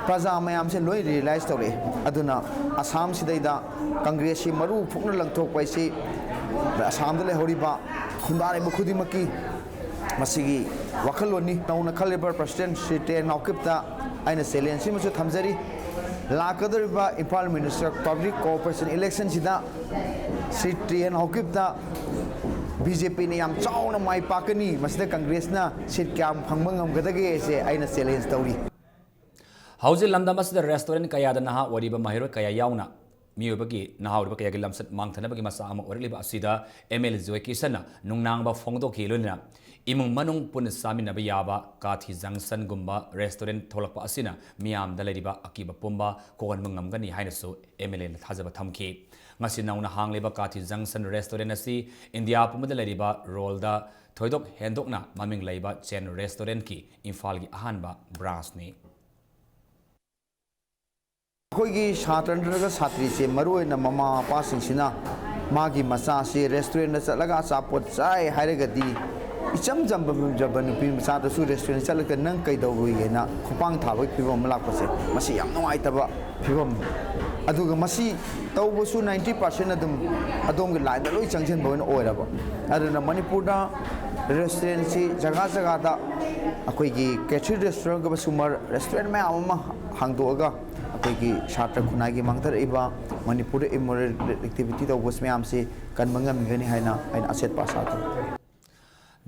ꯄ꯭ꯔꯖꯥ ꯃꯌꯥꯝꯁꯦ ꯂꯣꯏ ꯔꯤꯌꯦꯂꯥꯏꯁ ꯇꯧꯔꯛꯑꯦ꯫ ꯑꯗꯨꯅ ꯑꯁꯥꯝꯁꯤꯗꯩꯗ ꯀꯪꯒ꯭ꯔꯦꯁꯁꯤ ꯃꯔꯨ ꯐꯨꯛꯅ ꯂꯪꯊꯣꯛꯄ ꯍꯥꯏꯁꯤ ꯑꯁꯥꯝꯗ ꯂꯩꯍꯧꯔꯤꯕ ꯈꯨꯟꯗꯥꯔꯤꯕ ꯈꯨꯗꯤꯡꯃꯛꯀꯤ ꯃꯁꯤꯒꯤ ꯋꯥꯈꯜꯂꯣꯟꯅꯤ꯫ ꯅꯧꯅ ꯈꯜꯂꯤꯕ ꯄ꯭ꯔꯁꯤꯗꯦꯟꯠ ꯁ꯭ꯔꯤ ꯇꯦ ꯑꯦꯟ ꯍꯥꯎꯀꯤꯞꯇ ꯑꯩꯅ ꯆꯦꯂꯦꯟꯖ ꯑꯃꯁꯨ ꯊꯝꯖꯔꯤ꯫ ꯂꯥꯛꯀꯗꯧꯔꯤꯕ ꯏꯝꯐꯥꯜ ꯃ꯭ꯌꯨꯅꯤꯁꯤꯄꯥꯜ ꯄꯕ꯭ꯂꯤꯛ ꯀꯣꯑꯣꯄꯔꯦꯁꯟ ꯏꯂꯦꯛꯁꯟꯁꯤꯗ Shri T N ꯍꯥꯎꯀꯤꯞꯇ B J ꯄꯤꯅ ꯌꯥꯝ ꯆꯥꯎꯅ ꯃꯥꯏ ꯄꯥꯛꯀꯅꯤ꯫ ꯃꯁꯤꯗ ꯀꯪꯒ꯭ꯔꯦꯁꯅ ꯁꯤꯠ ꯀꯌꯥꯝ ꯐꯪꯕ ꯉꯝꯒꯗꯒꯦꯁꯦ ꯑꯩꯅ ꯆꯦꯂꯦꯟꯖ ꯇꯧꯔꯤ꯫ ꯍꯧꯖꯤꯛ ꯂꯝꯗꯝ ꯑꯁꯤꯗ ꯔꯦꯁꯇꯨꯔꯦꯟꯠ ꯀꯌꯥꯗ ꯅꯍꯥ ꯑꯣꯏꯔꯤꯕ ꯃꯍꯩꯔꯣꯏ ꯀꯌꯥ ꯌꯥꯎꯅ ꯃꯤꯑꯣꯏꯕꯒꯤ, ꯅꯍꯥ ꯑꯣꯏꯔꯤꯕ ꯀꯌꯥꯒꯤ ꯂꯝꯆꯠ ꯃꯥꯡꯊꯅꯕꯒꯤ ꯃꯆꯥꯛ ꯑꯃ ꯑꯣꯏꯔꯛꯂꯤꯕ ꯑꯁꯤꯗ ꯑꯦꯝ ꯑꯦꯜ ꯑꯦ ꯖꯣꯏ ꯀꯤꯁꯟꯅ ꯅꯨꯡꯅꯥꯡꯕ ꯐꯣꯡꯗꯣꯛꯈꯤ꯫ ꯂꯣꯏꯅꯅ ꯏꯃꯨꯡ ꯃꯅꯨꯡ ꯄꯨꯟꯅ ꯆꯥꯃꯤꯟꯅꯕ ꯌꯥꯕ ꯀꯥꯊꯤ ꯖꯪꯁꯟꯒꯨꯝꯕ ꯔꯦꯁꯇꯨꯔꯦꯟꯠ ꯊꯣꯛꯂꯛꯄ ꯑꯁꯤꯅ ꯃꯤꯌꯥꯝꯗ ꯂꯩꯔꯤꯕ ꯑꯀꯤꯕ ꯄꯨꯝꯕ ꯀꯣꯛꯍꯟꯕ ꯉꯝꯒꯅꯤ ꯍꯥꯏꯅꯁꯨ ꯑꯦꯝ ꯑꯦꯜ ꯑꯦꯅ ꯊꯥꯖꯕ ꯊꯝꯈꯤ꯫ ꯉꯁꯤ ꯅꯧꯅ ꯍꯥꯡꯂꯤꯕ ꯀꯥꯊꯤ ꯖꯪꯁꯟ ꯔꯦꯁꯇꯨꯔꯦꯟꯠ ꯑꯁꯤ ꯏꯟꯗꯤꯌꯥ ꯄꯨꯝꯕꯗ ꯂꯩꯔꯤꯕ ꯔꯣꯜꯗ ꯊꯣꯏꯗꯣꯛ ꯍꯦꯟꯗꯣꯛꯅ ꯃꯃꯤꯡ ꯂꯩꯕ ꯆꯦꯟ ꯔꯦꯁꯇꯨꯔꯦꯟꯠꯀꯤ ꯏꯝꯐꯥꯜꯒꯤ ꯑꯍꯥꯟꯕ ꯕ꯭ꯔꯥꯟꯁꯅꯤ꯫ ꯑꯩꯈꯣꯏꯒꯤ ꯁꯥꯇ꯭ꯔ ꯅꯠꯇ꯭ꯔꯒ ꯁꯥꯇ꯭ꯔꯤꯁꯦ, ꯃꯔꯨꯑꯣꯏꯅ ꯃꯃꯥ ꯃꯄꯥꯁꯤꯡꯁꯤꯅ ꯃꯥꯒꯤ ꯃꯆꯥꯁꯤ ꯔꯦꯁꯇꯨꯔꯦꯟꯗ ꯆꯠꯂꯒ ꯑꯆꯥꯄꯣꯠ ꯆꯥꯏ ꯍꯥꯏꯔꯒꯗꯤ, ꯏꯆꯝ ꯆꯝꯕ ꯆꯝꯕ ꯅꯨꯄꯤ ꯃꯆꯥꯗꯁꯨ ꯔꯦꯁꯇꯨꯔꯦꯟ ꯆꯠꯂꯒ "ꯅꯪ ꯀꯩꯗꯧꯔꯨꯏ?" ꯍꯥꯏꯅ ꯈꯨꯄꯥꯡ ꯊꯥꯕꯒꯤ ꯐꯤꯕꯝ ꯑꯃ ꯂꯥꯛꯄꯁꯦ, ꯃꯁꯤ ꯌꯥꯝ ꯅꯨꯡꯉꯥꯏꯇꯕ ꯐꯤꯕꯝꯅꯤ꯫ ꯑꯗꯨꯒ ꯃꯁꯤ ꯇꯧꯕꯁꯨ ninety percent ꯑꯗꯨꯝ ꯑꯗꯣꯝꯒꯤ ꯂꯥꯏꯟꯗ ꯂꯣꯏ ꯆꯪꯁꯤꯟꯕ ꯑꯣꯏꯅ ꯑꯣꯏꯔꯕ꯫ ꯑꯗꯨꯅ ꯃꯅꯤꯄꯨꯔꯗ ꯔꯦꯁꯇꯨꯔꯦꯟꯁꯤ ꯖꯒꯥ ꯖꯒꯥꯗ ꯑꯩꯈꯣꯏꯒꯤ ꯀꯦꯊꯔꯤꯟ ꯔꯦꯁꯇꯨꯔꯦꯟꯒꯨꯝꯕ ꯁꯨꯃꯥꯏꯅ ꯔꯦꯁꯇꯨꯔꯦꯟ ꯃꯌꯥꯝ ꯑꯃ ꯍꯥꯡꯗꯣꯛꯑꯒ ꯑꯩꯈꯣꯏꯒꯤ ꯁꯥꯇ꯭ꯔ ꯈꯨꯟꯅꯥꯏꯒꯤ ꯃꯥꯡꯊꯔꯛꯏꯕ ꯃꯅꯤꯄꯨꯔꯗ ꯏꯃꯣꯔꯦꯜ ꯑꯦꯛꯇꯤꯚꯤꯇꯤ ꯇꯧꯕ ꯃꯌꯥꯝꯁꯤ ꯀꯟꯕ ꯉꯝꯒꯅꯤ ꯍꯥꯏꯅ ꯑꯩꯅ ꯑꯆꯦꯠꯄ ꯑꯥꯁꯥ ꯊꯝꯃꯤ꯫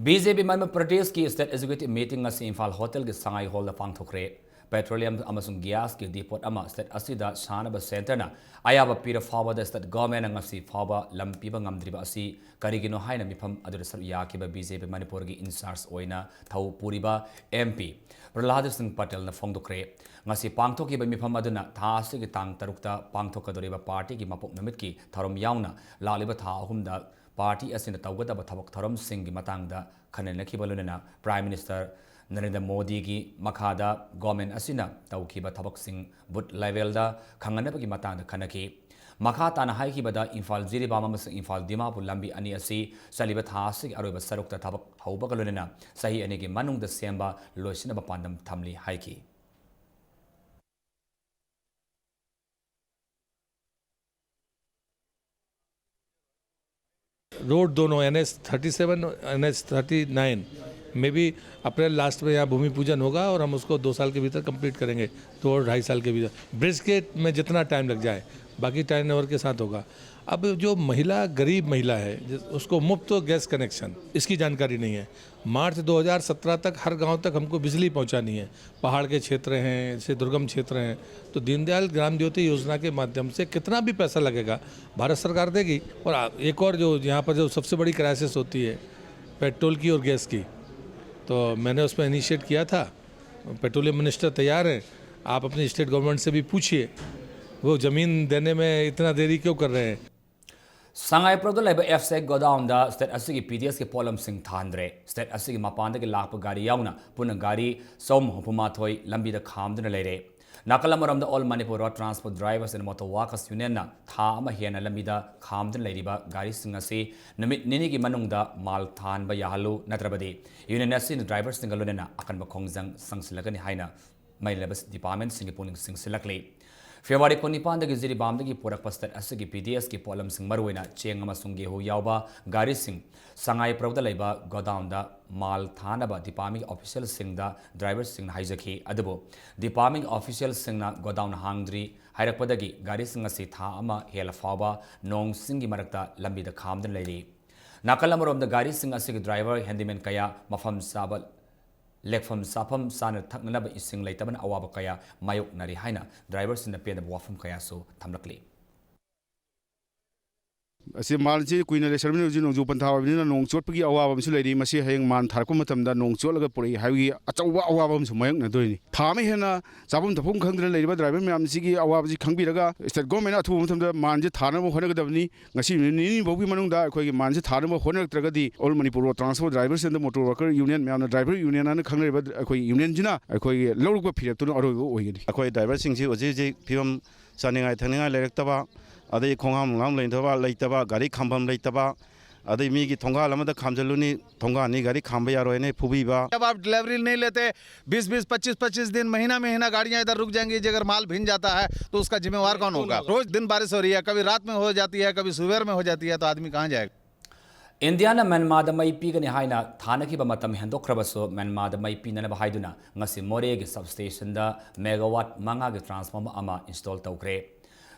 ꯕꯤ ꯖꯦ ꯄꯤ ꯃꯅꯤꯄꯨꯔ ꯄ꯭ꯔꯗꯦꯁꯀꯤ ꯁ꯭ꯇꯦꯠ ꯑꯦꯛꯖꯤꯀ꯭ꯌꯨꯇꯤꯚ ꯃꯤꯇꯤꯡ ꯑꯁꯤ ꯏꯝꯐꯥꯜ ꯍꯣꯇꯦꯜꯒꯤ ꯁꯉꯥꯏ ꯍꯣꯜꯗ ꯄꯥꯡꯊꯣꯛꯈ꯭ꯔꯦ꯫ ꯄꯦꯇ꯭ꯔꯣꯂꯤꯌꯝ ꯑꯃꯁꯨꯡ ꯒ꯭ꯌꯥꯁꯀꯤ ꯗꯤꯄꯣꯠ ꯑꯃ ꯁ꯭ꯇꯦꯠ ꯑꯁꯤꯗ ꯁꯥꯅꯕ ꯁꯦꯟꯇꯔꯅ ꯑꯌꯥꯕ ꯄꯤꯔ ꯐꯥꯎꯕꯗ ꯁ꯭ꯇꯦꯠ ꯒꯣꯔꯃꯦꯟꯅ ꯉꯁꯤ ꯐꯥꯎꯕ ꯂꯝ ꯄꯤꯕ ꯉꯝꯗ꯭ꯔꯤꯕ ꯑꯁꯤ ꯀꯔꯤꯒꯤꯅꯣ ꯍꯥꯏꯅ ꯃꯤꯐꯝ ꯑꯗꯨꯗ ꯁꯔꯨꯛ ꯌꯥꯈꯤꯕ ꯕꯤ ꯖꯦ ꯄꯤ ꯃꯅꯤꯄꯨꯔꯒꯤ ꯏꯟꯆꯥꯔꯖ ꯑꯣꯏꯅ ꯊꯧ ꯄꯨꯔꯤꯕ ꯑꯦꯝ ꯄꯤ ꯄ꯭ꯔꯍꯂꯥꯗ ꯁꯤꯡ ꯄꯇꯦꯜꯅ ꯐꯣꯡꯗꯣꯛꯈ꯭ꯔꯦ꯫ ꯉꯁꯤ ꯄꯥꯡꯊꯣꯛꯈꯤꯕ ꯃꯤꯐꯝ ꯑꯗꯨꯅ ꯊꯥ ꯑꯁꯤꯒꯤ ꯇꯥꯡ ꯇꯔꯨꯛꯇ ꯄꯥꯡꯊꯣꯛꯀꯗꯧꯔꯤꯕ ꯄꯥꯔꯇꯤꯒꯤ ꯃꯄꯣꯛ ꯅꯨꯃꯤꯠꯀꯤ ꯊꯧꯔꯝ ꯌꯥꯎꯅ ꯂꯥꯛꯂꯤꯕ ꯊꯥ ꯑꯍꯨꯝꯗ ꯄꯥꯔꯇꯤ ꯑꯁꯤꯅ ꯇꯧꯒꯗꯕ ꯊꯕꯛ ꯊꯧꯔꯝꯁꯤꯡꯒꯤ ꯃꯇꯥꯡꯗ ꯈꯟꯅꯅꯈꯤꯕ ꯂꯣꯏꯅꯅ ꯄ꯭ꯔꯥꯏꯝ ꯃꯤꯅꯤꯁꯇꯔ ꯅꯔꯦꯟꯗ꯭ꯔ ꯃꯣꯗꯤꯒꯤ ꯃꯈꯥꯗ ꯒꯣꯔꯃꯦꯟ ꯑꯁꯤꯅ ꯇꯧꯈꯤꯕ ꯊꯕꯛꯁꯤꯡ ꯕꯨꯊ ꯂꯦꯚꯦꯜꯗ ꯈꯪꯍꯟꯅꯕꯒꯤ ꯃꯇꯥꯡꯗ ꯈꯟꯅꯈꯤ꯫ ꯃꯈꯥ ꯇꯥꯅ ꯍꯥꯏꯈꯤꯕꯗ ꯏꯝꯐꯥꯜ ꯖꯤꯔꯤꯕꯥꯝ ꯑꯃꯁꯨꯡ ꯏꯝꯐꯥꯜ ꯗꯤꯃꯥꯄꯨꯔ ꯂꯝꯕꯤ ꯑꯅꯤ ꯑꯁꯤ ꯆꯠꯂꯤꯕ ꯊꯥ ꯑꯁꯤꯒꯤ ꯑꯔꯣꯏꯕ ꯁꯔꯨꯛꯇ ꯊꯕꯛ ꯍꯧꯕꯒ ꯂꯣꯏꯅꯅ ꯆꯍꯤ ꯑꯅꯤꯒꯤ ꯃꯅꯨꯡꯗ ꯁꯦꯝꯕ ꯂꯣꯏꯁꯤꯟꯅꯕ ꯄꯥꯟꯗꯝ ꯊꯝꯂꯤ ꯍꯥꯏꯈꯤ꯫ रोड दोनों एन एच थर्टी सेवन और एन एच थर्टी नाइन में भी अप्रैल लास्ट में यहाँ भूमि पूजन होगा और हम उसको दो साल के भीतर कंप्लीट करेंगे, दो और ढाई साल के भीतर। ब्रिज गेट में जितना टाइम लग जाए, बाकी टर्नओवर के साथ होगा। अब जो महिला, गरीब महिला है, जिस- उसको मुफ्त गैस कनेक्शन, इसकी जानकारी नहीं है। मार्च दो हज़ार सत्रह तक हर गांव तक हमको बिजली पहुंचानी है। पहाड़ के क्षेत्र हैं, जैसे दुर्गम क्षेत्र हैं, तो दीनदयाल ग्राम ज्योति योजना के माध्यम से कितना भी पैसा लगेगा, भारत सरकार देगी। और आ- एक और जो यहाँ पर जो सबसे बड़ी क्राइसिस होती है पेट्रोल की और गैस की, तो मैंने उसमें इनिशिएट किया था। पेट्रोलियम मिनिस्टर तैयार हैं, आप अपनी स्टेट गवर्नमेंट से भी पूछिए, वो ज़मीन देने में इतना देरी क्यों कर रहे हैं। ꯁꯉꯥꯏꯄ꯭ꯔꯧꯗ ꯂꯩꯕ ꯑꯦꯐ ꯁꯦꯛ ꯒꯣꯗꯥꯎꯟꯗ ꯁ꯭ꯇꯦꯠ ꯑꯁꯤꯒꯤ ꯄꯤ ꯗꯤ ꯑꯦꯁꯀꯤ ꯄꯣꯠꯂꯝꯁꯤꯡ ꯊꯥꯍꯟꯗ꯭ꯔꯦ꯫ ꯁ꯭ꯇꯦꯠ ꯑꯁꯤꯒꯤ ꯃꯄꯥꯟꯗꯒꯤ ꯂꯥꯛꯄ ꯒꯥꯔꯤ ꯌꯥꯎꯅ ꯄꯨꯟꯅ ꯒꯥꯔꯤ ꯆꯍꯨꯝ ꯍꯨꯝꯐꯨ ꯃꯥꯊꯣꯏ ꯂꯝꯕꯤꯗ ꯈꯥꯝꯗꯨꯅ ꯂꯩꯔꯦ꯫ ꯅꯥꯀꯜ ꯑꯃꯔꯣꯝꯗ All Manipur Road Transport Drivers and Motor Workers Unionꯅ ꯊꯥ ꯑꯃ ꯍꯦꯟꯅ ꯂꯝꯕꯤꯗ ꯈꯥꯝꯗꯨꯅ ꯂꯩꯔꯤꯕ ꯒꯥꯔꯤꯁꯤꯡ ꯑꯁꯤ ꯅꯨꯃꯤꯠ ꯅꯤꯅꯤꯒꯤ ꯃꯅꯨꯡꯗ ꯃꯥꯜ ꯊꯥꯍꯟꯕ ꯌꯥꯍꯜꯂꯨ, ꯅꯠꯇ꯭ꯔꯕꯗꯤ ꯌꯨꯅꯤꯌꯟ ꯑꯁꯤꯅ ꯗ꯭ꯔꯥꯏꯚꯔꯁꯤꯡꯒ ꯂꯣꯏꯅꯅ ꯑꯀꯟꯕ ꯈꯣꯡꯖꯪ ꯆꯪꯁꯤꯜꯂꯛꯀꯅꯤ ꯍꯥꯏꯅ ꯃꯩ ꯂꯩꯕ ꯗꯤꯄꯥꯔꯠꯃꯦꯟꯁꯤꯡꯒꯤ ꯄꯨꯛꯅꯤꯡ ꯆꯤꯡꯁꯤꯜꯂꯛꯂꯤ꯫ ꯐꯦꯕ꯭ꯔꯨꯋꯥꯔꯤ ꯀꯨꯟꯅꯤꯄꯥꯟꯗꯒꯤ ꯖꯤꯔꯤꯕꯥꯝꯗꯒꯤ ꯄꯨꯔꯛꯄ state ꯑꯁꯤꯒꯤ PDSꯀꯤ ꯄꯣꯠꯂꯝꯁꯤꯡ, ꯃꯔꯨꯑꯣꯏꯅ ꯆꯦꯡ ꯑꯃꯁꯨꯡ ꯒꯦꯍꯨ ꯌꯥꯎꯕ ꯒꯥꯔꯤꯁꯤꯡ ꯁꯉꯥꯏ ꯄ꯭ꯔꯧꯗ ꯂꯩꯕ ꯒꯣꯗꯥꯎꯟꯗ ꯃꯥꯜ ꯊꯥꯅꯕ department officialꯁꯤꯡꯗ driverꯁꯤꯡꯅ ꯍꯥꯏꯖꯈꯤ꯫ ꯑꯗꯨꯕꯨ department officialꯁꯤꯡꯅ ꯒꯣꯗꯥꯎꯟ ꯍꯥꯡꯗ꯭ꯔꯤ ꯍꯥꯏꯔꯛꯄꯗꯒꯤ ꯒꯥꯔꯤꯁꯤꯡ ꯑꯁꯤ ꯊꯥ ꯑꯃ ꯍꯦꯜꯂ ꯐꯥꯎꯕ ꯅꯣꯡ ꯆꯤꯡꯒꯤ ꯃꯔꯛꯇ ꯂꯝꯕꯤꯗ ꯈꯥꯝꯗꯨꯅ ꯂꯩꯔꯤ꯫ ꯅꯥꯀꯜ ꯑꯃꯔꯣꯝꯗ ꯒꯥꯔꯤꯁꯤꯡ ꯑꯁꯤꯒꯤ driver, handyman ꯀꯌꯥ ꯃꯐꯝ ꯆꯥꯕ ꯂꯦꯛꯐꯝ ꯆꯥꯐꯝ, ꯆꯥꯅ ꯊꯛꯅꯅꯕ ꯏꯁꯤꯡ ꯂꯩꯇꯕꯅ ꯑꯋꯥꯕ ꯀꯌꯥ ꯃꯥꯌꯣꯛꯅꯔꯤ ꯍꯥꯏꯅ driverꯁꯤꯡꯅ ꯄꯦꯟꯗꯕ ꯋꯥꯐꯝ ꯀꯌꯥꯁꯨ ꯊꯝꯂꯛꯂꯤ꯫ ꯑꯁꯤ ꯃꯥꯜꯁꯤ ꯀꯨꯏꯅ ꯂꯩꯁꯜꯂꯕꯅꯤꯅ ꯍꯧꯖꯤꯛ ꯅꯣꯡꯖꯨ ꯄꯟꯊꯥ ꯑꯣꯏꯕꯅꯤꯅ ꯅꯣꯡ ꯆꯣꯠꯄꯒꯤ ꯑꯋꯥꯕ ꯑꯃꯁꯨ ꯂꯩꯔꯤ꯫ ꯃꯁꯤ ꯍꯌꯦꯡ ꯃꯥꯟ ꯊꯥꯔꯛꯄ ꯃꯇꯝꯗ ꯅꯣꯡ ꯆꯣꯠꯂꯒ ꯄꯨꯔꯛꯏ ꯍꯥꯏꯕꯒꯤ ꯑꯆꯧꯕ ꯑꯋꯥꯕ ꯑꯃꯁꯨ ꯃꯥꯌꯣꯛꯅꯗꯣꯏꯅꯤ꯫ ꯊꯥ ꯑꯃ ꯍꯦꯟꯅ ꯆꯥꯐꯝ ꯊꯛꯐꯝ ꯈꯪꯗꯅ ꯂꯩꯔꯤꯕ driver ꯃꯌꯥꯝꯁꯤꯒꯤ ꯑꯋꯥꯕꯁꯤ ꯈꯪꯕꯤꯔꯒ state governmentꯅ ꯑꯊꯨꯕ ꯃꯇꯝꯗ ꯃꯥꯟꯁꯦ ꯊꯥꯅꯕ ꯍꯣꯠꯅꯒꯗꯕꯅꯤ꯫ ꯉꯁꯤ ꯅꯨꯃꯤꯠ ꯅꯤꯅꯤ ꯐꯥꯎꯒꯤ ꯃꯅꯨꯡꯗ ꯑꯩꯈꯣꯏꯒꯤ ꯃꯥꯟꯁꯦ ꯊꯥꯅꯕ ꯍꯣꯠꯅꯔꯛꯇ꯭ꯔꯒꯗꯤ All Manipur Road Transport Drivers and Motor Worker Union, ꯃꯌꯥꯝꯅ driver unionꯅ ꯈꯪꯅꯔꯤꯕ ꯑꯩꯈꯣꯏ unionꯁꯤꯅ ꯑꯩꯈꯣꯏꯒꯤ ꯂꯧꯔꯛꯄ ꯐꯤꯔꯦꯞꯇꯨꯅ ꯑꯔꯣꯏꯕ ꯑꯣꯏꯒꯅꯤ꯫ ꯑꯩꯈꯣꯏ driverꯁꯤꯡꯁꯤ ꯍꯧꯖꯤꯛ ꯍꯧꯖꯤꯛ ꯐꯤꯕꯝ ꯆꯥꯅꯤꯡꯉꯥꯏ ꯊꯛꯅꯤꯡꯉꯥꯏ ꯂꯩꯔꯛꯇꯕ, ꯑꯗꯩ ꯈꯣꯡꯍꯥꯝ ꯂꯣꯡꯍꯥꯝ ꯂꯩꯇꯕ, ꯂꯩꯇꯕ, ꯒꯥꯔꯤ ꯈꯥꯝꯐꯝ ꯂꯩꯇꯕ, ꯑꯗꯩ ꯃꯤꯒꯤ ꯊꯣꯡꯒꯥꯜ ꯑꯃꯗ ꯈꯥꯝꯖꯜꯂꯨꯅꯤ, ꯊꯣꯡꯒꯥꯜ ꯑꯅꯤ ꯒꯥꯔꯤ ꯈꯥꯝꯕ ꯌꯥꯔꯣꯏꯅ ꯐꯨꯕꯤꯕ꯫ जब आप delivery नहीं लेते, बीस बीस, पच्चीस पच्चीस दिन, महीना महीना गाड़ियां इधर रुक जाएंगी, अगर माल भींग जाता है तो उसका जिम्मेवार कौन होगा? रोज दिन बारिश हो रही है, कभी रात में हो जाती है, कभी सुबह में हो जाती है, तो आदमी कहाँ जाएगा? ꯏꯟꯗꯤꯌꯥꯅ ꯃ꯭ꯌꯥꯟꯃꯥꯔꯗ ꯃꯩ ꯄꯤꯒꯅꯤ ꯍꯥꯏꯅ ꯊꯥꯅꯈꯤꯕ ꯃꯇꯝ ꯍꯦꯟꯗꯣꯛꯈ꯭ꯔꯕꯁꯨ, ꯃ꯭ꯌꯥꯟꯃꯥꯔꯗ ꯃꯩ ꯄꯤꯅꯅꯕ ꯍꯥꯏꯗꯨꯅ ꯉꯁꯤ ꯃꯣꯔꯦꯒꯤ substationꯗ megawatt ꯃꯉꯥꯒꯤ transformer ꯑꯃ install ꯇꯧꯈ꯭ꯔꯦ꯫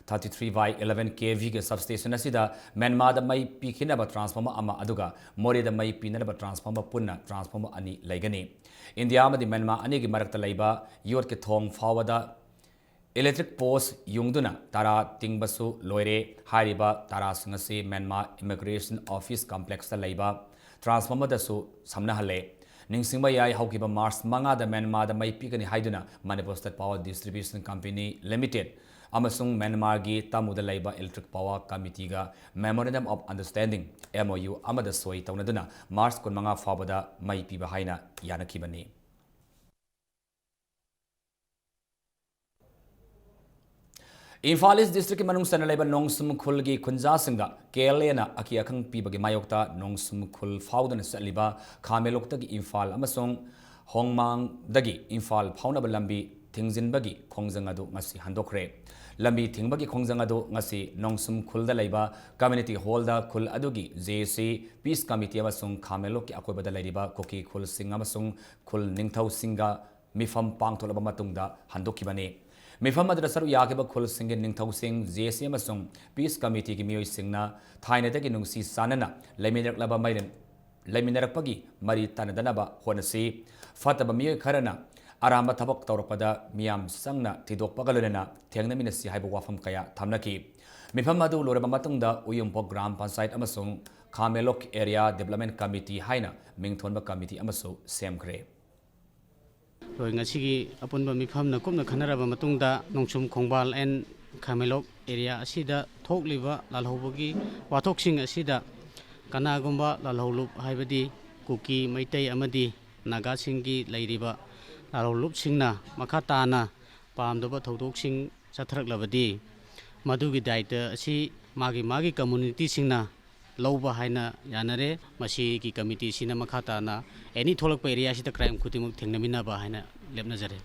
Thirty three by eleven KVꯒꯤ substation ꯑꯁꯤꯗ ꯃ꯭ꯌꯥꯟꯃꯥꯔꯗ ꯃꯩ ꯄꯤꯈꯤꯅꯕ transformer ꯑꯃ, ꯑꯗꯨꯒ ꯃꯣꯔꯦꯗ ꯃꯩ ꯄꯤꯅꯅꯕ transformer, ꯄꯨꯟꯅ transformer ꯑꯅꯤ ꯂꯩꯒꯅꯤ꯫ ꯏꯟꯗꯤꯌꯥ ꯑꯃꯗꯤ ꯃ꯭ꯌꯥꯟꯃꯥꯔ ꯑꯅꯤꯒꯤ ꯃꯔꯛꯇ ꯂꯩꯕ ꯌꯣꯠꯀꯤ ꯊꯣꯡ ꯐꯥꯎꯕꯗ electric post ꯌꯨꯡꯗꯨꯅ ꯇꯔꯥ ꯇꯤꯡꯕꯁꯨ ꯂꯣꯏꯔꯦ꯫ ꯍꯥꯏꯔꯤꯕ ꯇꯔꯥꯁꯤꯡ ꯑꯁꯤ ꯃ꯭ꯌꯥꯟꯃꯥꯔ Immigration Office complexꯇ ꯂꯩꯕ transformerꯗꯁꯨ ꯁꯝꯅꯍꯜꯂꯦ꯫ ꯅꯤꯡꯁꯤꯡꯕ ꯌꯥꯏ, ꯍꯧꯈꯤꯕ March ꯃꯉꯥꯗ ꯃ꯭ꯌꯥꯟꯃꯥꯔꯗ ꯃꯩ ꯄꯤꯒꯅꯤ ꯍꯥꯏꯗꯨꯅ Manipur State Power Distribution Company Limited ꯑꯃꯁꯨꯡ ꯃ꯭ꯌꯥꯟꯃꯥꯔꯒꯤ ꯇꯥꯃꯨꯗ ꯂꯩꯕ Electric Power Committeeꯒ Memorandum of Understanding, MOU, ꯑꯃꯗ ꯁꯣꯏ ꯇꯧꯅꯗꯨꯅ March ꯀꯨꯟꯃꯉꯥ ꯐꯥꯎꯕꯗ ꯃꯩ ꯄꯤꯕ ꯍꯥꯏꯅ ꯌꯥꯅꯈꯤꯕꯅꯤ꯫ ꯏꯝꯐꯥꯜ East Districtꯀꯤ ꯃꯅꯨꯡ ꯆꯟꯅ ꯂꯩꯕ ꯅꯣꯡꯁꯨꯝ ꯈꯨꯜꯒꯤ ꯈꯨꯟꯖꯥꯁꯤꯡꯗ KLAꯅ ꯑꯀꯤ ꯑꯈꯪ ꯄꯤꯕꯒꯤ ꯃꯥꯌꯣꯛꯇ ꯅꯣꯡꯁꯨꯝ ꯈꯨꯜ ꯐꯥꯎꯗꯨꯅ ꯆꯠꯂꯤꯕ ꯈꯥꯃꯦꯟꯂꯣꯛꯇꯒꯤ ꯏꯝꯐꯥꯜ ꯑꯃꯁꯨꯡ ꯍꯣꯡꯃꯥꯡꯗꯒꯤ ꯏꯝꯐꯥꯜ ꯐꯥꯎꯅꯕ ꯂꯝꯕꯤ ꯊꯤꯡꯖꯤꯟꯕꯒꯤ ꯈꯣꯡꯖꯪ ꯑꯗꯨ ꯉꯁꯤ ꯍꯟꯗꯣꯛꯈ꯭ꯔꯦ꯫ ꯂꯝꯕꯤ ꯊꯤꯡꯕꯒꯤ ꯈꯣꯡꯖꯪ ꯑꯗꯨ ꯉꯁꯤ ꯅꯣꯡꯁꯨꯝ ꯈꯨꯜꯗ ꯂꯩꯕ community hall ꯗ ꯈꯨꯜ ꯑꯗꯨꯒꯤ J A C, peace committee ꯑꯃꯁꯨꯡ ꯈꯥ ꯃꯦꯂꯣꯛꯀꯤ ꯑꯀꯣꯏꯕꯗ ꯂꯩꯔꯤꯕ ꯀꯨꯀꯤ ꯈꯨꯜꯁꯤꯡ ꯑꯃꯁꯨꯡ ꯈꯨꯜ ꯅꯤꯡꯊꯧꯁꯤꯡꯒ ꯃꯤꯐꯝ ꯄꯥꯡꯊꯣꯛꯂꯕ ꯃꯇꯨꯡꯗ ꯍꯟꯗꯣꯛꯈꯤꯕꯅꯤ꯫ ꯃꯤꯐꯝ ꯑꯗꯨꯗ ꯁꯔꯨꯛ ꯌꯥꯈꯤꯕ ꯈꯨꯜꯁꯤꯡꯒꯤ ꯅꯤꯡꯊꯧꯁꯤꯡ, J A C ꯑꯃꯁꯨꯡ peace committee ꯒꯤ ꯃꯤꯑꯣꯏꯁꯤꯡꯅ ꯊꯥꯏꯅꯗꯒꯤ ꯅꯨꯡꯁꯤ ꯆꯥꯟꯅꯅ ꯂꯩꯃꯤꯟꯅꯔꯛꯂꯕ ꯃꯩꯔꯦꯟ ꯂꯩꯃꯤꯟꯅꯔꯛꯄꯒꯤ ꯃꯔꯤ ꯇꯥꯟꯅꯗꯅꯕ ꯍꯣꯠꯅꯁꯤ꯫ ꯐꯠꯇꯕ ꯃꯤꯑꯣꯏ ꯈꯔꯅ ꯑꯔꯥꯟꯕ ꯊꯕꯛ ꯇꯧꯔꯛꯄꯗ ꯃꯤꯌꯥꯝ ꯆꯪꯅ ꯊꯤꯗꯣꯛꯄꯒ ꯂꯣꯏꯅꯅ ꯊꯦꯡꯅꯃꯤꯟꯅꯁꯤ ꯍꯥꯏꯕ ꯋꯥꯐꯝ ꯀꯌꯥ ꯊꯝꯅꯈꯤ꯫ ꯃꯤꯐꯝ ꯑꯗꯨ ꯂꯣꯏꯔꯕ ꯃꯇꯨꯡꯗ ꯎꯌꯨꯝꯄꯣꯛ ꯒ꯭ꯔꯥꯝ ꯄꯟꯆꯥꯌꯠ ꯑꯃꯁꯨꯡ ꯈꯥ ꯃꯦꯂꯣꯛ Area Development Committee ꯍꯥꯏꯅ ꯃꯤꯡꯊꯣꯟꯕ committee ꯑꯃꯁꯨ ꯁꯦꯝꯈ꯭ꯔꯦ꯫ ꯑꯩꯈꯣꯏ ꯉꯁꯤꯒꯤ ꯑꯄꯨꯟꯕ ꯃꯤꯐꯝꯅ ꯀꯨꯞꯅ ꯈꯟꯅꯔꯕ ꯃꯇꯨꯡꯗ ꯅꯣꯡꯆꯨꯝ ꯈꯣꯡꯕꯥꯜ and ꯈꯥ ꯃꯦꯂꯣꯛ area ꯑꯁꯤꯗ ꯊꯣꯛꯂꯤꯕ ꯂꯥꯜꯍꯧꯕꯒꯤ ꯋꯥꯊꯣꯛꯁꯤꯡ ꯑꯁꯤꯗ ꯀꯅꯥꯒꯨꯝꯕ ꯂꯥꯜꯍꯧꯂꯨꯞ ꯍꯥꯏꯕꯗꯤ ꯀꯨꯀꯤ, ꯃꯩꯇꯩ ꯑꯃꯗꯤ ꯅꯥꯒꯥꯁꯤꯡꯒꯤ ꯂꯩꯔꯤꯕ ꯂꯥꯜꯍꯧꯂꯨꯞꯁꯤꯡꯅ ꯃꯈꯥ ꯇꯥꯅ ꯄꯥꯝꯗꯕ ꯊꯧꯗꯣꯛꯁꯤꯡ ꯆꯠꯊꯔꯛꯂꯕꯗꯤ ꯃꯗꯨꯒꯤ ꯗꯥꯏꯇ ꯑꯁꯤ ꯃꯥꯒꯤ ꯃꯥꯒꯤ community ꯁꯤꯡꯅ ꯂꯧꯕ ꯍꯥꯏꯅ ꯌꯥꯅꯔꯦ꯫ ꯃꯁꯤꯒꯤ committee ꯁꯤꯅ ꯃꯈꯥ ꯇꯥꯅ any ꯊꯣꯛꯂꯛꯄ area ꯁꯤꯗ crime ꯈꯨꯗꯤꯡꯃꯛ ꯊꯦꯡꯅꯃꯤꯟꯅꯕ ꯍꯥꯏꯅ ꯂꯦꯞꯅꯖꯔꯦ꯫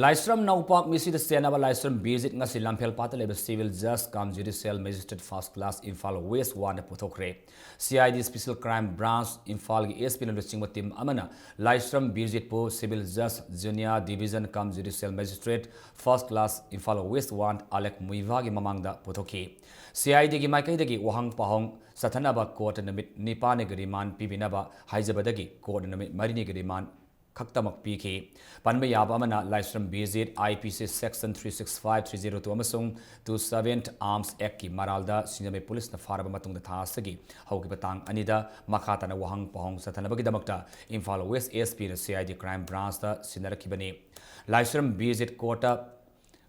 ꯂꯥꯏꯁ꯭ꯔꯝ ꯅꯧꯄꯥꯛ ꯃꯤꯁꯤꯗ ꯆꯦꯟꯅꯕ ꯂꯥꯏꯁ꯭ꯔꯝ ꯕꯤꯔꯖꯤꯠ ꯉꯁꯤ ꯂꯝꯐꯦꯜꯄꯥꯠꯇ ꯂꯩꯕ Civil Judge cum Judicial Magistrate First Class Imphal West one the ꯄꯨꯊꯣꯛꯈ꯭ꯔꯦ꯫ C I D Special Crime Branch ꯏꯝꯐꯥꯜꯒꯤ S P ꯅ ꯂꯨꯆꯤꯡꯕ team ꯑꯃꯅ ꯂꯥꯏꯁ꯭ꯔꯝ ꯕꯤꯔꯖꯤꯠꯄꯨ Civil Judge Junior Division cum Judicial Magistrate First Class Imphal West one Alec Muivah ꯒꯤ ꯃꯃꯥꯡꯗ ꯄꯨꯊꯣꯛꯈꯤ꯫ C I D ꯒꯤ ꯃꯥꯏꯀꯩꯗꯒꯤ ꯋꯥꯍꯪ ꯄꯥꯎꯍꯪ ꯆꯠꯊꯅꯕ court ꯅ ꯅꯨꯃꯤꯠ ꯅꯤꯄꯥꯟꯒꯤ remand ꯄꯤꯕꯤꯅꯕ ꯍꯥꯏꯖꯕꯗꯒꯤ court ꯅ ꯅꯨꯃꯤꯠ ꯃꯔꯤꯅꯤꯒꯤ remand ꯈꯛꯇꯃꯛ ꯄꯤꯈꯤ꯫ ꯄꯟꯕ ꯌꯥꯕ ꯑꯃꯅ, ꯂꯥꯏꯁ꯭ꯔꯝ ꯕꯤꯔꯖꯤꯠ I P C section three six five, three zero two ꯑꯃꯁꯨꯡ two seven Arms Act ꯀꯤ ꯃꯔꯥꯜꯗ ꯁꯤꯡꯖꯃꯩ ꯄꯨꯂꯤꯁꯅ ꯐꯥꯔꯕ ꯃꯇꯨꯡꯗ ꯊꯥ ꯑꯁꯤꯒꯤ ꯍꯧꯈꯤꯕ ꯇꯥꯡ ꯑꯅꯤꯗ ꯃꯈꯥ ꯇꯥꯅ ꯋꯥꯍꯪ ꯄꯥꯎꯍꯪ ꯆꯠꯊꯅꯕꯒꯤꯗꯃꯛꯇ ꯏꯝꯐꯥꯜ West S P ꯅ C I D Crime Branch ꯇ ꯁꯤꯟꯅꯔꯛꯈꯤꯕꯅꯤ꯫ ꯂꯥꯏꯁ꯭ꯔꯝ ꯕꯤꯔꯖꯤꯠ court ꯇ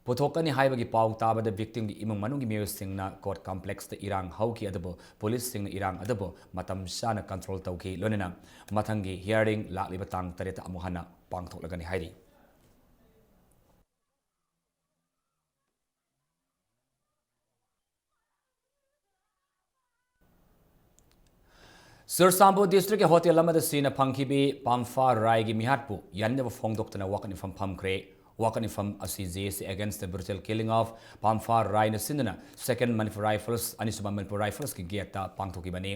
ꯄꯨꯊꯣꯛꯀꯅꯤ ꯍꯥꯏꯕꯒꯤ ꯄꯥꯎ ꯇꯥꯕꯗ victim ꯒꯤ ꯏꯃꯨꯡ ꯃꯅꯨꯡꯒꯤ ꯃꯤꯑꯣꯏꯁꯤꯡꯅ court complex ꯇ ꯏꯔꯥꯡ ꯍꯧꯈꯤ, ꯑꯗꯨꯕꯨ ꯄꯨꯂꯤꯁꯁꯤꯡꯅ ꯏꯔꯥꯡ ꯑꯗꯨꯕꯨ ꯃꯇꯝ ꯆꯥꯅ control ꯇꯧꯈꯤ꯫ ꯂꯣꯏꯅꯅ ꯃꯊꯪꯒꯤ hearing ꯂꯥꯛꯂꯤꯕ ꯇꯥꯡ ꯇꯔꯦꯠꯇ ꯑꯃꯨꯛ ꯍꯟꯅ ꯄꯥꯡꯊꯣꯛꯂꯒꯅꯤ ꯍꯥꯏꯔꯤ꯫ ꯆꯨꯔꯆꯥꯟꯄꯨꯔ ꯗꯤꯁꯇ꯭ꯔꯤꯛꯀꯤ ꯍꯣꯇꯦꯜ ꯑꯃꯗ ꯁꯤꯅ ꯐꯪꯈꯤꯕꯤ ꯄꯥꯝꯐꯥ ꯔꯥꯏꯒꯤ ꯃꯤꯍꯥꯠꯄꯨ ꯌꯥꯅꯤꯡꯗꯕ ꯐꯣꯡꯗꯣꯛꯇꯨꯅ ꯋꯥꯀꯠ ꯃꯤꯐꯝ ꯐꯝꯈ꯭ꯔꯦ꯫ ꯋꯥꯀꯠ ꯃꯤꯐꯝ ꯑꯁꯤ J A C Against the Brutal Killing of ꯄꯥꯝꯐꯥ ꯔꯥꯏꯅ ꯁꯤꯟꯗꯨꯅ Second Manipur Rifles, ꯑꯅꯤꯁꯨꯕ ꯃꯅꯤꯄꯨꯔ ꯔꯥꯏꯐꯜꯁꯀꯤ ꯒꯦꯠꯇ ꯄꯥꯡꯊꯣꯛꯈꯤꯕꯅꯤ꯫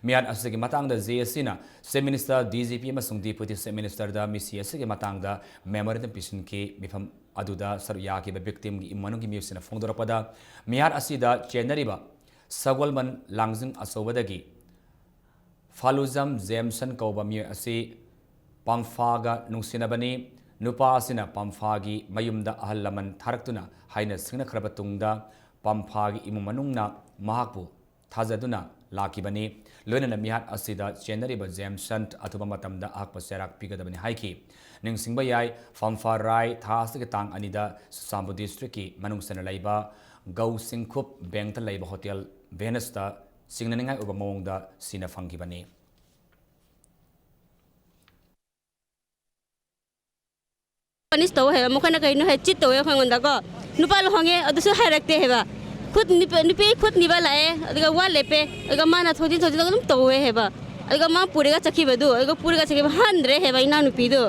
ꯃꯤꯍꯥꯠ ꯑꯁꯤꯒꯤ ꯃꯇꯥꯡꯗ J A Cꯅ Chief Minister, D G P ꯑꯃꯁꯨꯡ Deputy Chief Ministerꯗ ꯃꯤꯁꯤ ꯑꯁꯤꯒꯤ ꯃꯇꯥꯡꯗ memorandum ꯄꯤꯁꯤꯟꯈꯤ꯫ ꯃꯤꯐꯝ ꯑꯗꯨꯗ ꯁꯔꯨꯛ ꯌꯥꯈꯤꯕ victimꯒꯤ ꯏꯃꯨꯡ ꯃꯅꯨꯡꯒꯤ ꯃꯤꯑꯣꯏꯁꯤꯡꯅ ꯐꯣꯡꯗꯣꯔꯛꯄꯗ, ꯃꯤꯍꯥꯠ ꯑꯁꯤꯗ ꯆꯦꯟꯅꯔꯤꯕ ꯁꯒꯣꯜꯕꯟ ꯂꯥꯡꯖꯤꯡ ꯑꯆꯧꯕꯗꯒꯤ ꯐꯥꯂꯨꯖꯝ ꯖꯦꯝꯁꯟ ꯀꯧꯕ ꯃꯤꯑꯣꯏ ꯑꯁꯤ ꯄꯝꯐꯥꯒ ꯅꯨꯡꯁꯤꯅꯕꯅꯤ꯫ ꯅꯨꯄꯥ ꯑꯁꯤꯅ ꯄꯝꯐꯥꯒꯤ ꯃꯌꯨꯝꯗ ꯑꯍꯜ ꯂꯃꯟ ꯊꯥꯔꯛꯇꯨꯅ ꯍꯥꯏꯅ ꯁꯤꯡꯅꯈ꯭ꯔꯕ ꯇꯨꯡꯗ, ꯄꯝꯐꯥꯒꯤ ꯏꯃꯨꯡ ꯃꯅꯨꯡꯅ ꯃꯍꯥꯛꯄꯨ ꯊꯥꯖꯗꯨꯅ ꯂꯥꯛꯈꯤꯕꯅꯤ꯫ ꯂꯣꯏꯅꯅ ꯃꯤꯍꯥꯠ ꯑꯁꯤꯗ ꯆꯦꯟꯅꯔꯤꯕ ꯖꯦꯝꯁꯟ ꯑꯊꯨꯕ ꯃꯇꯝꯗ ꯑꯍꯛꯄ ꯆꯩꯔꯥꯛ ꯄꯤꯒꯗꯕꯅꯤ ꯍꯥꯏꯈꯤ꯫ ꯅꯤꯡꯁꯤꯡꯕ ꯌꯥꯏ, ꯄꯝꯐꯥ ꯔꯥꯏ ꯊꯥ ꯑꯁꯤꯒꯤ ꯇꯥꯡ ꯑꯅꯤꯗ ꯆꯨꯔꯆꯥꯟꯄꯨꯔ ꯗꯤꯁꯇ꯭ꯔꯤꯛꯀꯤ ꯃꯅꯨꯡ ꯆꯟꯅ ꯂꯩꯕ ꯒꯧꯁꯤꯡꯈꯨꯞ ꯕꯦꯡꯛꯇ ꯂꯩꯕ ꯍꯣꯇꯦꯜ ꯚꯦꯅꯁꯇ ꯆꯤꯡꯅꯅꯤꯡꯉꯥꯏ ꯑꯣꯏꯕ ꯃꯑꯣꯡꯗ ꯁꯤꯅ ꯐꯪꯈꯤꯕꯅꯤ꯫ ꯄꯅꯤꯁ ꯇꯧꯋꯦ ꯍꯥꯏꯕ, ꯃꯈꯣꯏꯅ ꯀꯩꯅꯣ ꯍꯥꯏ, ꯆꯤꯠ ꯇꯧꯋꯦ ꯑꯩꯈꯣꯏꯉꯣꯟꯗꯀꯣ꯫ ꯅꯨꯄꯥ ꯂꯨꯍꯣꯡꯉꯦ ꯑꯗꯨꯁꯨ ꯍꯥꯏꯔꯛꯇꯦ ꯍꯥꯏꯕ꯫ ꯈꯨꯠ ꯅꯨꯄꯤ, ꯅꯨꯄꯤ ꯈꯨꯠ ꯅꯤꯕ ꯂꯥꯛꯑꯦ, ꯑꯗꯨꯒ ꯋꯥ ꯂꯦꯞꯄꯦ, ꯑꯗꯨꯒ ꯃꯥꯅ ꯊꯣꯛꯖꯤꯟ ꯊꯣꯛꯖꯤꯟ ꯑꯗꯨꯝ ꯇꯧꯋꯦ ꯍꯥꯏꯕ꯫ ꯑꯗꯨꯒ ꯃꯥ ꯄꯨꯔꯒ ꯆꯠꯈꯤꯕꯗꯨ, ꯑꯗꯨꯒ ꯄꯨꯔꯒ ꯆꯠꯈꯤꯕ ꯍꯟꯗ꯭ꯔꯦ ꯍꯥꯏꯕ ꯏꯅꯥꯎꯅꯨꯄꯤꯗꯨ꯫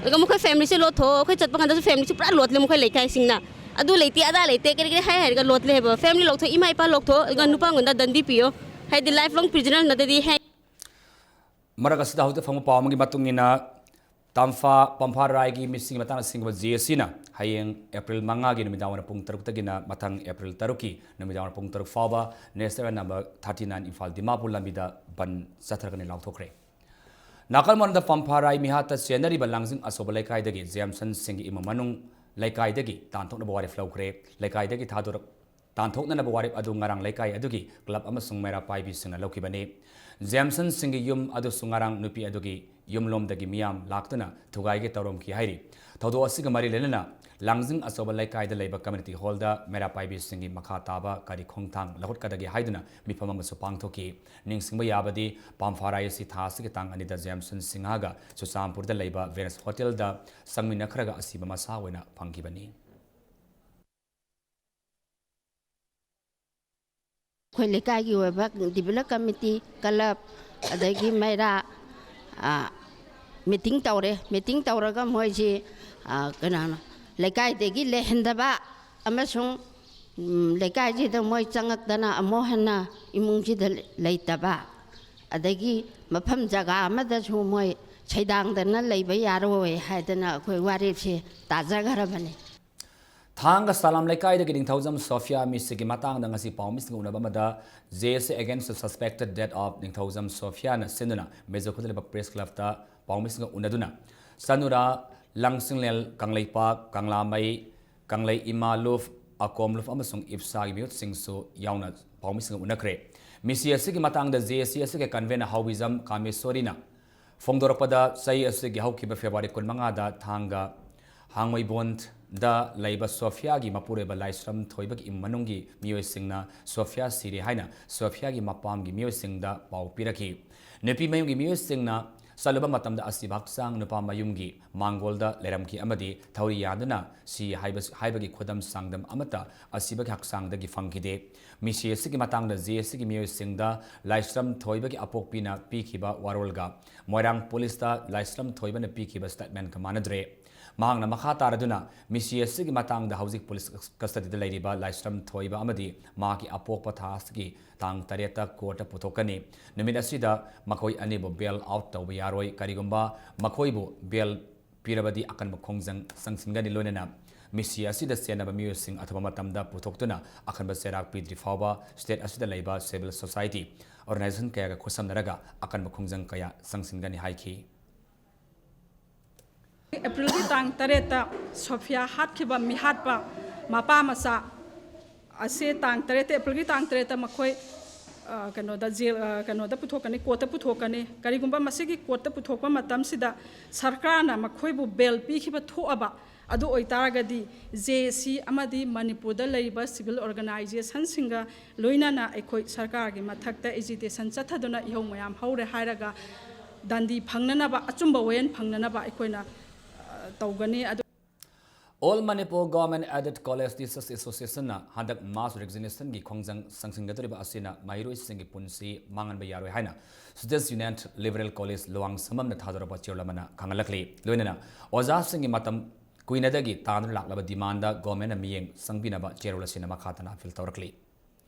ꯑꯗꯨꯒ ꯃꯈꯣꯏ ꯐꯦꯃꯤꯂꯤꯁꯨ ꯂꯣꯠꯊꯣꯛꯑꯣ, ꯑꯩꯈꯣꯏ ꯆꯠꯄ ꯀꯥꯟꯗꯁꯨ ꯐꯦꯃꯤꯂꯤꯁꯨ ꯄꯨꯔꯥ ꯂꯣꯠꯂꯦ ꯃꯈꯣꯏ ꯂꯩꯀꯥꯏꯁꯤꯡꯅ꯫ ꯑꯗꯨ ꯂꯩꯇꯦ ꯑꯗꯥ ꯂꯩꯇꯦ ꯀꯔꯤ ꯀꯔꯤ ꯍꯥꯏ ꯍꯥꯏꯔꯒ ꯂꯣꯠꯂꯦ ꯍꯥꯏꯕ꯫ ꯐꯦꯃꯤꯂꯤ ꯂꯧꯊꯣꯛ, ꯏꯃꯥ ꯏꯄꯥ ꯂꯧꯊꯣꯛ, ꯑꯗꯨꯒ ꯅꯨꯄꯥꯉꯣꯟꯗ ꯗꯟꯗꯤ ꯄꯤꯌꯣ, ꯍꯥꯏꯗꯤ life long prisoner ꯅꯠꯇꯗꯤ ꯍꯦ꯫ ꯃꯔꯛ ꯑꯁꯤꯗ ꯍꯧꯖꯤꯛ ꯐꯪꯕ ꯄꯥꯎ ꯑꯃꯒꯤ ꯃꯇꯨꯡ ꯏꯟꯅ, ꯇꯝꯐꯥ ꯄꯝꯐꯥ ꯔꯥꯏꯒꯤ ꯃꯤꯁꯤꯡꯒꯤ ꯃꯇꯥꯡꯗ ꯁꯤꯡꯕ J A Cꯅ ꯍꯌꯦꯡ April ꯃꯉꯥꯒꯤ ꯅꯨꯃꯤꯗꯥꯡ ꯋꯥꯏꯔꯝ ꯄꯨꯡ ꯇꯔꯨꯛꯇꯒꯤꯅ ꯃꯊꯪ April ꯇꯔꯨꯛꯀꯤ ꯅꯨꯃꯤꯗꯥꯡ ꯋꯥꯏꯔꯝ ꯄꯨꯡ ꯇꯔꯨꯛ ꯐꯥꯎꯕ National Highway number thirty nine Imphal Dimapur ꯂꯝꯕꯤꯗ ꯕꯟ ꯆꯠꯊꯔꯒꯅꯤ ꯂꯥꯎꯊꯣꯛꯈ꯭ꯔꯦ꯫ ꯅꯥꯀꯜ ꯑꯃꯔꯣꯝꯗ, ꯄꯝꯐꯥ ꯔꯥꯏ ꯃꯤꯍꯥꯠꯇ ꯆꯦꯟꯅꯔꯤꯕ ꯂꯥꯡꯖꯤꯡ ꯑꯆꯧꯕ ꯂꯩꯀꯥꯏꯗꯒꯤ ꯖꯦꯝꯁꯟ ꯁꯤꯡꯒꯤ ꯏꯃꯨꯡ ꯃꯅꯨꯡ ꯂꯩꯀꯥꯏꯗꯒꯤ ꯇꯥꯟꯊꯣꯛꯅꯕ ꯋꯥꯔꯦꯞ ꯂꯧꯈ꯭ꯔꯦ꯫ ꯂꯩꯀꯥꯏꯗꯒꯤ ꯊꯥꯗꯣꯔꯛ ꯇꯥꯟꯊꯣꯛꯅꯅꯕ ꯋꯥꯔꯦꯞ ꯑꯗꯨ ꯉꯔꯥꯡ ꯂꯩꯀꯥꯏ ꯑꯗꯨꯒꯤ ꯀ꯭ꯂꯕ ꯑꯃꯁꯨꯡ ꯃꯩꯔꯥ ꯄꯥꯏꯕꯤꯁꯤꯡꯅ ꯂꯧꯈꯤꯕꯅꯤ꯫ ꯖꯦꯝꯁꯟ ꯁꯤꯡꯒꯤ ꯌꯨꯝ ꯑꯗꯨꯁꯨ ꯉꯔꯥꯡ ꯅꯨꯄꯤ ꯑꯗꯨꯒꯤ ꯌꯨꯝꯂꯣꯝꯗꯒꯤ ꯃꯤꯌꯥꯝ ꯂꯥꯛꯇꯨꯅ ꯊꯨꯒꯥꯏꯒꯦ ꯇꯧꯔꯝꯈꯤ ꯍꯥꯏꯔꯤ꯫ ꯊꯧꯗꯣꯛ ꯑꯁꯤꯒ ꯃꯔꯤ ꯂꯩꯅꯅ ꯂꯥꯡꯖꯤꯡ ꯑꯆꯧꯕ ꯂꯩꯀꯥꯏꯗ ꯂꯩꯕ community hallꯗ ꯃꯩꯔꯥ ꯄꯥꯏꯕꯤꯁꯤꯡꯒꯤ ꯃꯈꯥ ꯇꯥꯕ ꯀꯔꯤ ꯈꯣꯡꯊꯥꯡ ꯂꯧꯈꯠꯀꯗꯒꯦ ꯍꯥꯏꯗꯨꯅ ꯃꯤꯐꯝ ꯑꯃꯁꯨ ꯄꯥꯡꯊꯣꯛꯈꯤ꯫ ꯅꯤꯡꯁꯤꯡꯕ ꯌꯥꯕꯗꯤ, ꯄꯥꯝꯐꯥꯔꯥꯏ ꯑꯁꯤ ꯊꯥ ꯑꯁꯤꯒꯤ ꯇꯥꯡ ꯑꯅꯤꯗ ꯖꯦꯝꯁꯟ ꯁꯤꯡꯍꯒ ꯆꯨꯔꯆꯥꯟꯄꯨꯔꯗ ꯂꯩꯕ ꯚꯦꯅꯁ ꯍꯣꯇꯦꯜꯗ ꯆꯪꯃꯤꯟꯅꯈ꯭ꯔꯒ ꯑꯁꯤꯕ ꯃꯁꯥ ꯑꯣꯏꯅ ꯐꯪꯈꯤꯕꯅꯤ꯫ ꯑꯩꯈꯣꯏ ꯂꯩꯀꯥꯏꯒꯤ ꯑꯣꯏꯕ ꯗꯤꯕꯦꯂꯞ ꯀꯃꯤꯇꯤ, ꯀ꯭ꯂꯕ, ꯑꯗꯒꯤ ꯃꯩꯔꯥ, ꯃꯤꯇꯤꯡ ꯇꯧꯔꯦ꯫ ꯃꯤꯇꯤꯡ ꯇꯧꯔꯒ ꯃꯣꯏꯁꯤ, ꯀꯩꯅꯣ, ꯂꯩꯀꯥꯏꯗꯒꯤ ꯂꯩꯍꯟꯗꯕ ꯑꯃꯁꯨꯡ ꯂꯩꯀꯥꯏꯁꯤꯗ ꯃꯣꯏ ꯆꯪꯉꯛꯇꯅ ꯑꯃꯨꯛ ꯍꯟꯅ ꯏꯃꯨꯡꯁꯤꯗ ꯂꯩꯇꯕ, ꯑꯗꯒꯤ ꯃꯐꯝ ꯖꯒꯥ ꯑꯃꯗꯁꯨ ꯃꯣꯏ ꯁꯩꯗꯥꯡꯗꯅ ꯂꯩꯕ ꯌꯥꯔꯣꯏ ꯍꯥꯏꯗꯅ ꯑꯩꯈꯣꯏ ꯋꯥꯔꯦꯞꯁꯦ ꯇꯥꯖꯈ꯭ꯔꯕꯅꯤ꯫ ꯊꯥꯡꯒ ꯁꯂꯥꯝ ꯂꯩꯀꯥꯏꯗꯒꯤ ꯅꯤꯡꯊꯧꯖꯝ ꯁꯣꯐꯤꯌꯥ ꯃꯤꯁꯤꯒꯤ ꯃꯇꯥꯡꯗ ꯉꯁꯤ ꯄꯥꯎꯃꯤꯁꯤꯡꯒ ꯎꯅꯕ ꯑꯃꯗ, J A C against the suspected death of ꯅꯤꯡꯊꯧꯖꯝ ꯁꯣꯐꯤꯌꯥꯅ ꯁꯤꯟꯗꯨꯅ ꯃꯦꯖꯣꯈꯨꯜꯗ ꯂꯩꯕ ꯄ꯭ꯔꯦꯁ ꯀ꯭ꯂꯕꯇ ꯄꯥꯎꯃꯤꯁꯤꯡꯒ ꯎꯅꯗꯨꯅ, ꯆꯅꯨꯔꯥ, ꯂꯪꯁꯤꯡꯂꯦꯜ, ꯀꯪꯂꯩꯄꯥꯛ, ꯀꯪꯂꯥꯃꯩ, ꯀꯪꯂꯩ ꯏꯃꯥ ꯂꯨꯐ, ꯑꯀꯣꯝ ꯂꯨꯐ ꯑꯃꯁꯨꯡ ꯏꯞꯁꯥꯒꯤ ꯃꯤꯍꯨꯠꯁꯤꯡꯁꯨ ꯌꯥꯎꯅ ꯄꯥꯎꯃꯤꯁꯤꯡꯒ ꯎꯅꯈ꯭ꯔꯦ꯫ ꯃꯤꯁꯤ ꯑꯁꯤꯒꯤ ꯃꯇꯥꯡꯗ J A C ꯑꯁꯤꯒꯤ ꯀꯟꯚꯦꯅꯔ ꯍꯥꯎꯕꯤꯖꯝ ꯀꯥꯃꯦꯁꯣꯔꯤꯅ ꯐꯣꯡꯗꯣꯔꯛꯄꯗ, ꯆꯍꯤ ꯑꯁꯤꯒꯤ ꯍꯧꯈꯤꯕ February ꯀꯨꯟꯃꯉꯥꯗ ꯊꯥꯡꯒ ꯍꯥꯡꯃꯩꯕꯣꯟꯗ ꯂꯩꯕ ꯁꯣꯐꯤꯌꯥꯒꯤ ꯃꯄꯨꯔꯣꯏꯕ ꯂꯥꯏꯁ꯭ꯔꯝ ꯊꯣꯏꯕꯒꯤ ꯏꯃꯨꯡ ꯃꯅꯨꯡꯒꯤ ꯃꯤꯑꯣꯏꯁꯤꯡꯅ ꯁꯣꯐꯤꯌꯥ ꯁꯤꯔꯦ ꯍꯥꯏꯅ ꯁꯣꯐꯤꯌꯥꯒꯤ ꯃꯄꯥꯝꯒꯤ ꯃꯤꯑꯣꯏꯁꯤꯡꯗ ꯄꯥꯎ ꯄꯤꯔꯛꯈꯤ꯫ ꯅꯨꯄꯤ ꯃꯌꯨꯝꯒꯤ ꯃꯤꯑꯣꯏꯁꯤꯡꯅ ꯆꯠꯂꯨꯕ ꯃꯇꯝꯗ ꯑꯁꯤꯕ ꯍꯛꯆꯥꯡ ꯅꯨꯄꯥ ꯃꯌꯨꯝꯒꯤ ꯃꯥꯡꯒꯣꯜꯗ ꯂꯩꯔꯝꯈꯤ ꯑꯃꯗꯤ ꯊꯧꯔꯤ ꯌꯥꯟꯗꯨꯅ ꯁꯤ ꯍꯥꯏꯕ, ꯍꯥꯏꯕꯒꯤ ꯈꯨꯗꯝ ꯆꯥꯡꯗꯝ ꯑꯃꯠꯇ ꯑꯁꯤꯕꯒꯤ ꯍꯛꯆꯥꯡꯗꯒꯤ ꯐꯪꯈꯤꯗꯦ꯫ ꯃꯤꯁꯤ ꯑꯁꯤꯒꯤ ꯃꯇꯥꯡꯗ J A Cꯒꯤ ꯃꯤꯑꯣꯏꯁꯤꯡꯗ ꯂꯥꯏꯁ꯭ꯔꯝ ꯊꯣꯏꯕꯒꯤ ꯑꯄꯣꯛꯄꯤꯅ ꯄꯤꯈꯤꯕ ꯋꯥꯔꯣꯜꯒ ꯃꯣꯏꯔꯥꯡ ꯄꯨꯂꯤꯁꯇ ꯂꯥꯏꯁ꯭ꯔꯝ ꯊꯣꯏꯕꯅ ꯄꯤꯈꯤꯕ statementꯀ ꯃꯥꯟꯅꯗ꯭ꯔꯦ꯫ ꯃꯍꯥꯛꯅ ꯃꯈꯥ ꯇꯥꯔꯗꯨꯅ, ꯃꯤꯁꯤ ꯑꯁꯤꯒꯤ ꯃꯇꯥꯡꯗ ꯍꯧꯖꯤꯛ ꯄꯨꯂꯤꯁ ꯀꯁꯇꯗꯤꯗ ꯂꯩꯔꯤꯕ ꯂꯥꯏꯁ꯭ꯔꯝ ꯊꯣꯏꯕ ꯑꯃꯗꯤ ꯃꯍꯥꯛꯀꯤ ꯑꯄꯣꯛꯄ ꯊꯥ ꯑꯁꯤꯒꯤ ꯇꯥꯡ ꯇꯔꯦꯠꯇ ꯀꯣꯔꯠꯇ ꯄꯨꯊꯣꯛꯀꯅꯤ꯫ ꯅꯨꯃꯤꯠ ꯑꯁꯤꯗ ꯃꯈꯣꯏ ꯑꯅꯤꯕꯨ bail out ꯇꯧꯕ ꯌꯥꯔꯣꯏ꯫ ꯀꯔꯤꯒꯨꯝꯕ ꯃꯈꯣꯏꯕꯨ bail ꯄꯤꯔꯕꯗꯤ ꯑꯀꯟꯕ ꯈꯣꯡꯖꯪ ꯆꯪꯁꯤꯟꯒꯅꯤ꯫ ꯂꯣꯏꯅꯅ ꯃꯤꯁꯤ ꯑꯁꯤꯗ ꯆꯦꯟꯅꯕ ꯃꯤꯑꯣꯏꯁꯤꯡ ꯑꯊꯨꯕ ꯃꯇꯝꯗ ꯄꯨꯊꯣꯛꯇꯨꯅ ꯑꯀꯟꯕ ꯆꯩꯔꯥꯛ ꯄꯤꯗ꯭ꯔꯤ ꯐꯥꯎꯕ state ꯑꯁꯤꯗ ꯂꯩꯕ civil society organization ꯀꯌꯥꯒ ꯈꯨꯠꯁꯝꯅꯔꯒ ꯑꯀꯟꯕ ꯈꯣꯡꯖꯪ ꯀꯌꯥ ꯆꯪꯁꯤꯟꯒꯅꯤ ꯍꯥꯏꯈꯤ꯫ ꯑꯦꯄ꯭ꯔꯤꯜꯒꯤ ꯇꯥꯡ ꯇꯔꯦꯠꯇ ꯁꯣꯐꯤꯌꯥ ꯍꯥꯠꯈꯤꯕ ꯃꯤꯍꯥꯠꯄ ꯃꯄꯥ ꯃꯆꯥ ꯑꯁꯤ ꯇꯥꯡ ꯇꯔꯦꯠꯇ, ꯑꯦꯄ꯭ꯔꯤꯜꯒꯤ ꯇꯥꯡ ꯇꯔꯦꯠꯇ ꯃꯈꯣꯏ, ꯑ, ꯀꯩꯅꯣꯗ ꯖꯦꯜ, ꯑ, ꯀꯩꯅꯣꯗ ꯄꯨꯊꯣꯛꯀꯅꯤ, ꯀꯣꯔꯠꯇ ꯄꯨꯊꯣꯛꯀꯅꯤ꯫ ꯀꯔꯤꯒꯨꯝꯕ ꯃꯁꯤꯒꯤ ꯀꯣꯔꯠꯇ ꯄꯨꯊꯣꯛꯄ ꯃꯇꯝꯁꯤꯗ ꯁꯔꯀꯥꯔꯅ ꯃꯈꯣꯏꯕꯨ bail ꯄꯤꯈꯤꯕ ꯊꯣꯛꯑꯕ, ꯑꯗꯨ ꯑꯣꯏꯇꯥꯔꯒꯗꯤ J A C ꯑꯃꯗꯤ ꯃꯅꯤꯄꯨꯔꯗ ꯂꯩꯔꯤꯕ civil organizationꯁꯤꯡꯒ ꯂꯣꯏꯅꯅ ꯑꯩꯈꯣꯏ ꯁꯔꯀꯥꯔꯒꯤ ꯃꯊꯛꯇ agitation ꯆꯠꯊꯗꯨꯅ ꯏꯍꯧ ꯃꯌꯥꯝ ꯍꯧꯔꯦ ꯍꯥꯏꯔꯒ ꯗꯟꯗꯤ ꯐꯪꯅꯅꯕ, ꯑꯆꯨꯝꯕ ꯋꯥꯌꯦꯜ ꯐꯪꯅꯅꯕ ꯑꯩꯈꯣꯏꯅ, ꯑ, ꯇꯧꯒꯅꯤ꯫ ꯑꯗꯨ All Manipur Government Aided College Teachers Association ꯅ ꯍꯟꯗꯛ mass resignationꯒꯤ ꯈꯣꯡꯖꯪ ꯆꯪꯁꯤꯟꯒꯗꯧꯔꯤꯕ ꯑꯁꯤꯅ ꯃꯍꯩꯔꯣꯏꯁꯤꯡꯒꯤ ꯄꯨꯟꯁꯤ ꯃꯥꯡꯍꯟꯕ ꯌꯥꯔꯣꯏ ꯍꯥꯏꯅ Students Union Liberal College ꯂꯨꯋꯥꯡꯁꯝꯕꯝꯅ ꯊꯥꯗꯣꯔꯛꯄ ꯆꯦꯔꯣꯜ ꯑꯃꯅ ꯈꯪꯍꯜꯂꯛꯂꯤ꯫ ꯂꯣꯏꯅꯅ ꯑꯣꯖꯥꯁꯤꯡꯒꯤ ꯃꯇꯝ ꯀꯨꯏꯅꯗꯒꯤ ꯇꯥꯗꯨꯅ ꯂꯥꯛꯂꯕ demandꯗ governmentꯅ ꯃꯤꯠꯌꯦꯡ ꯆꯪꯕꯤꯅꯕ ꯆꯦꯔꯣꯜ ꯑꯁꯤꯅ ꯃꯈꯥ ꯇꯥꯅ appeal ꯇꯧꯔꯛꯂꯤ꯫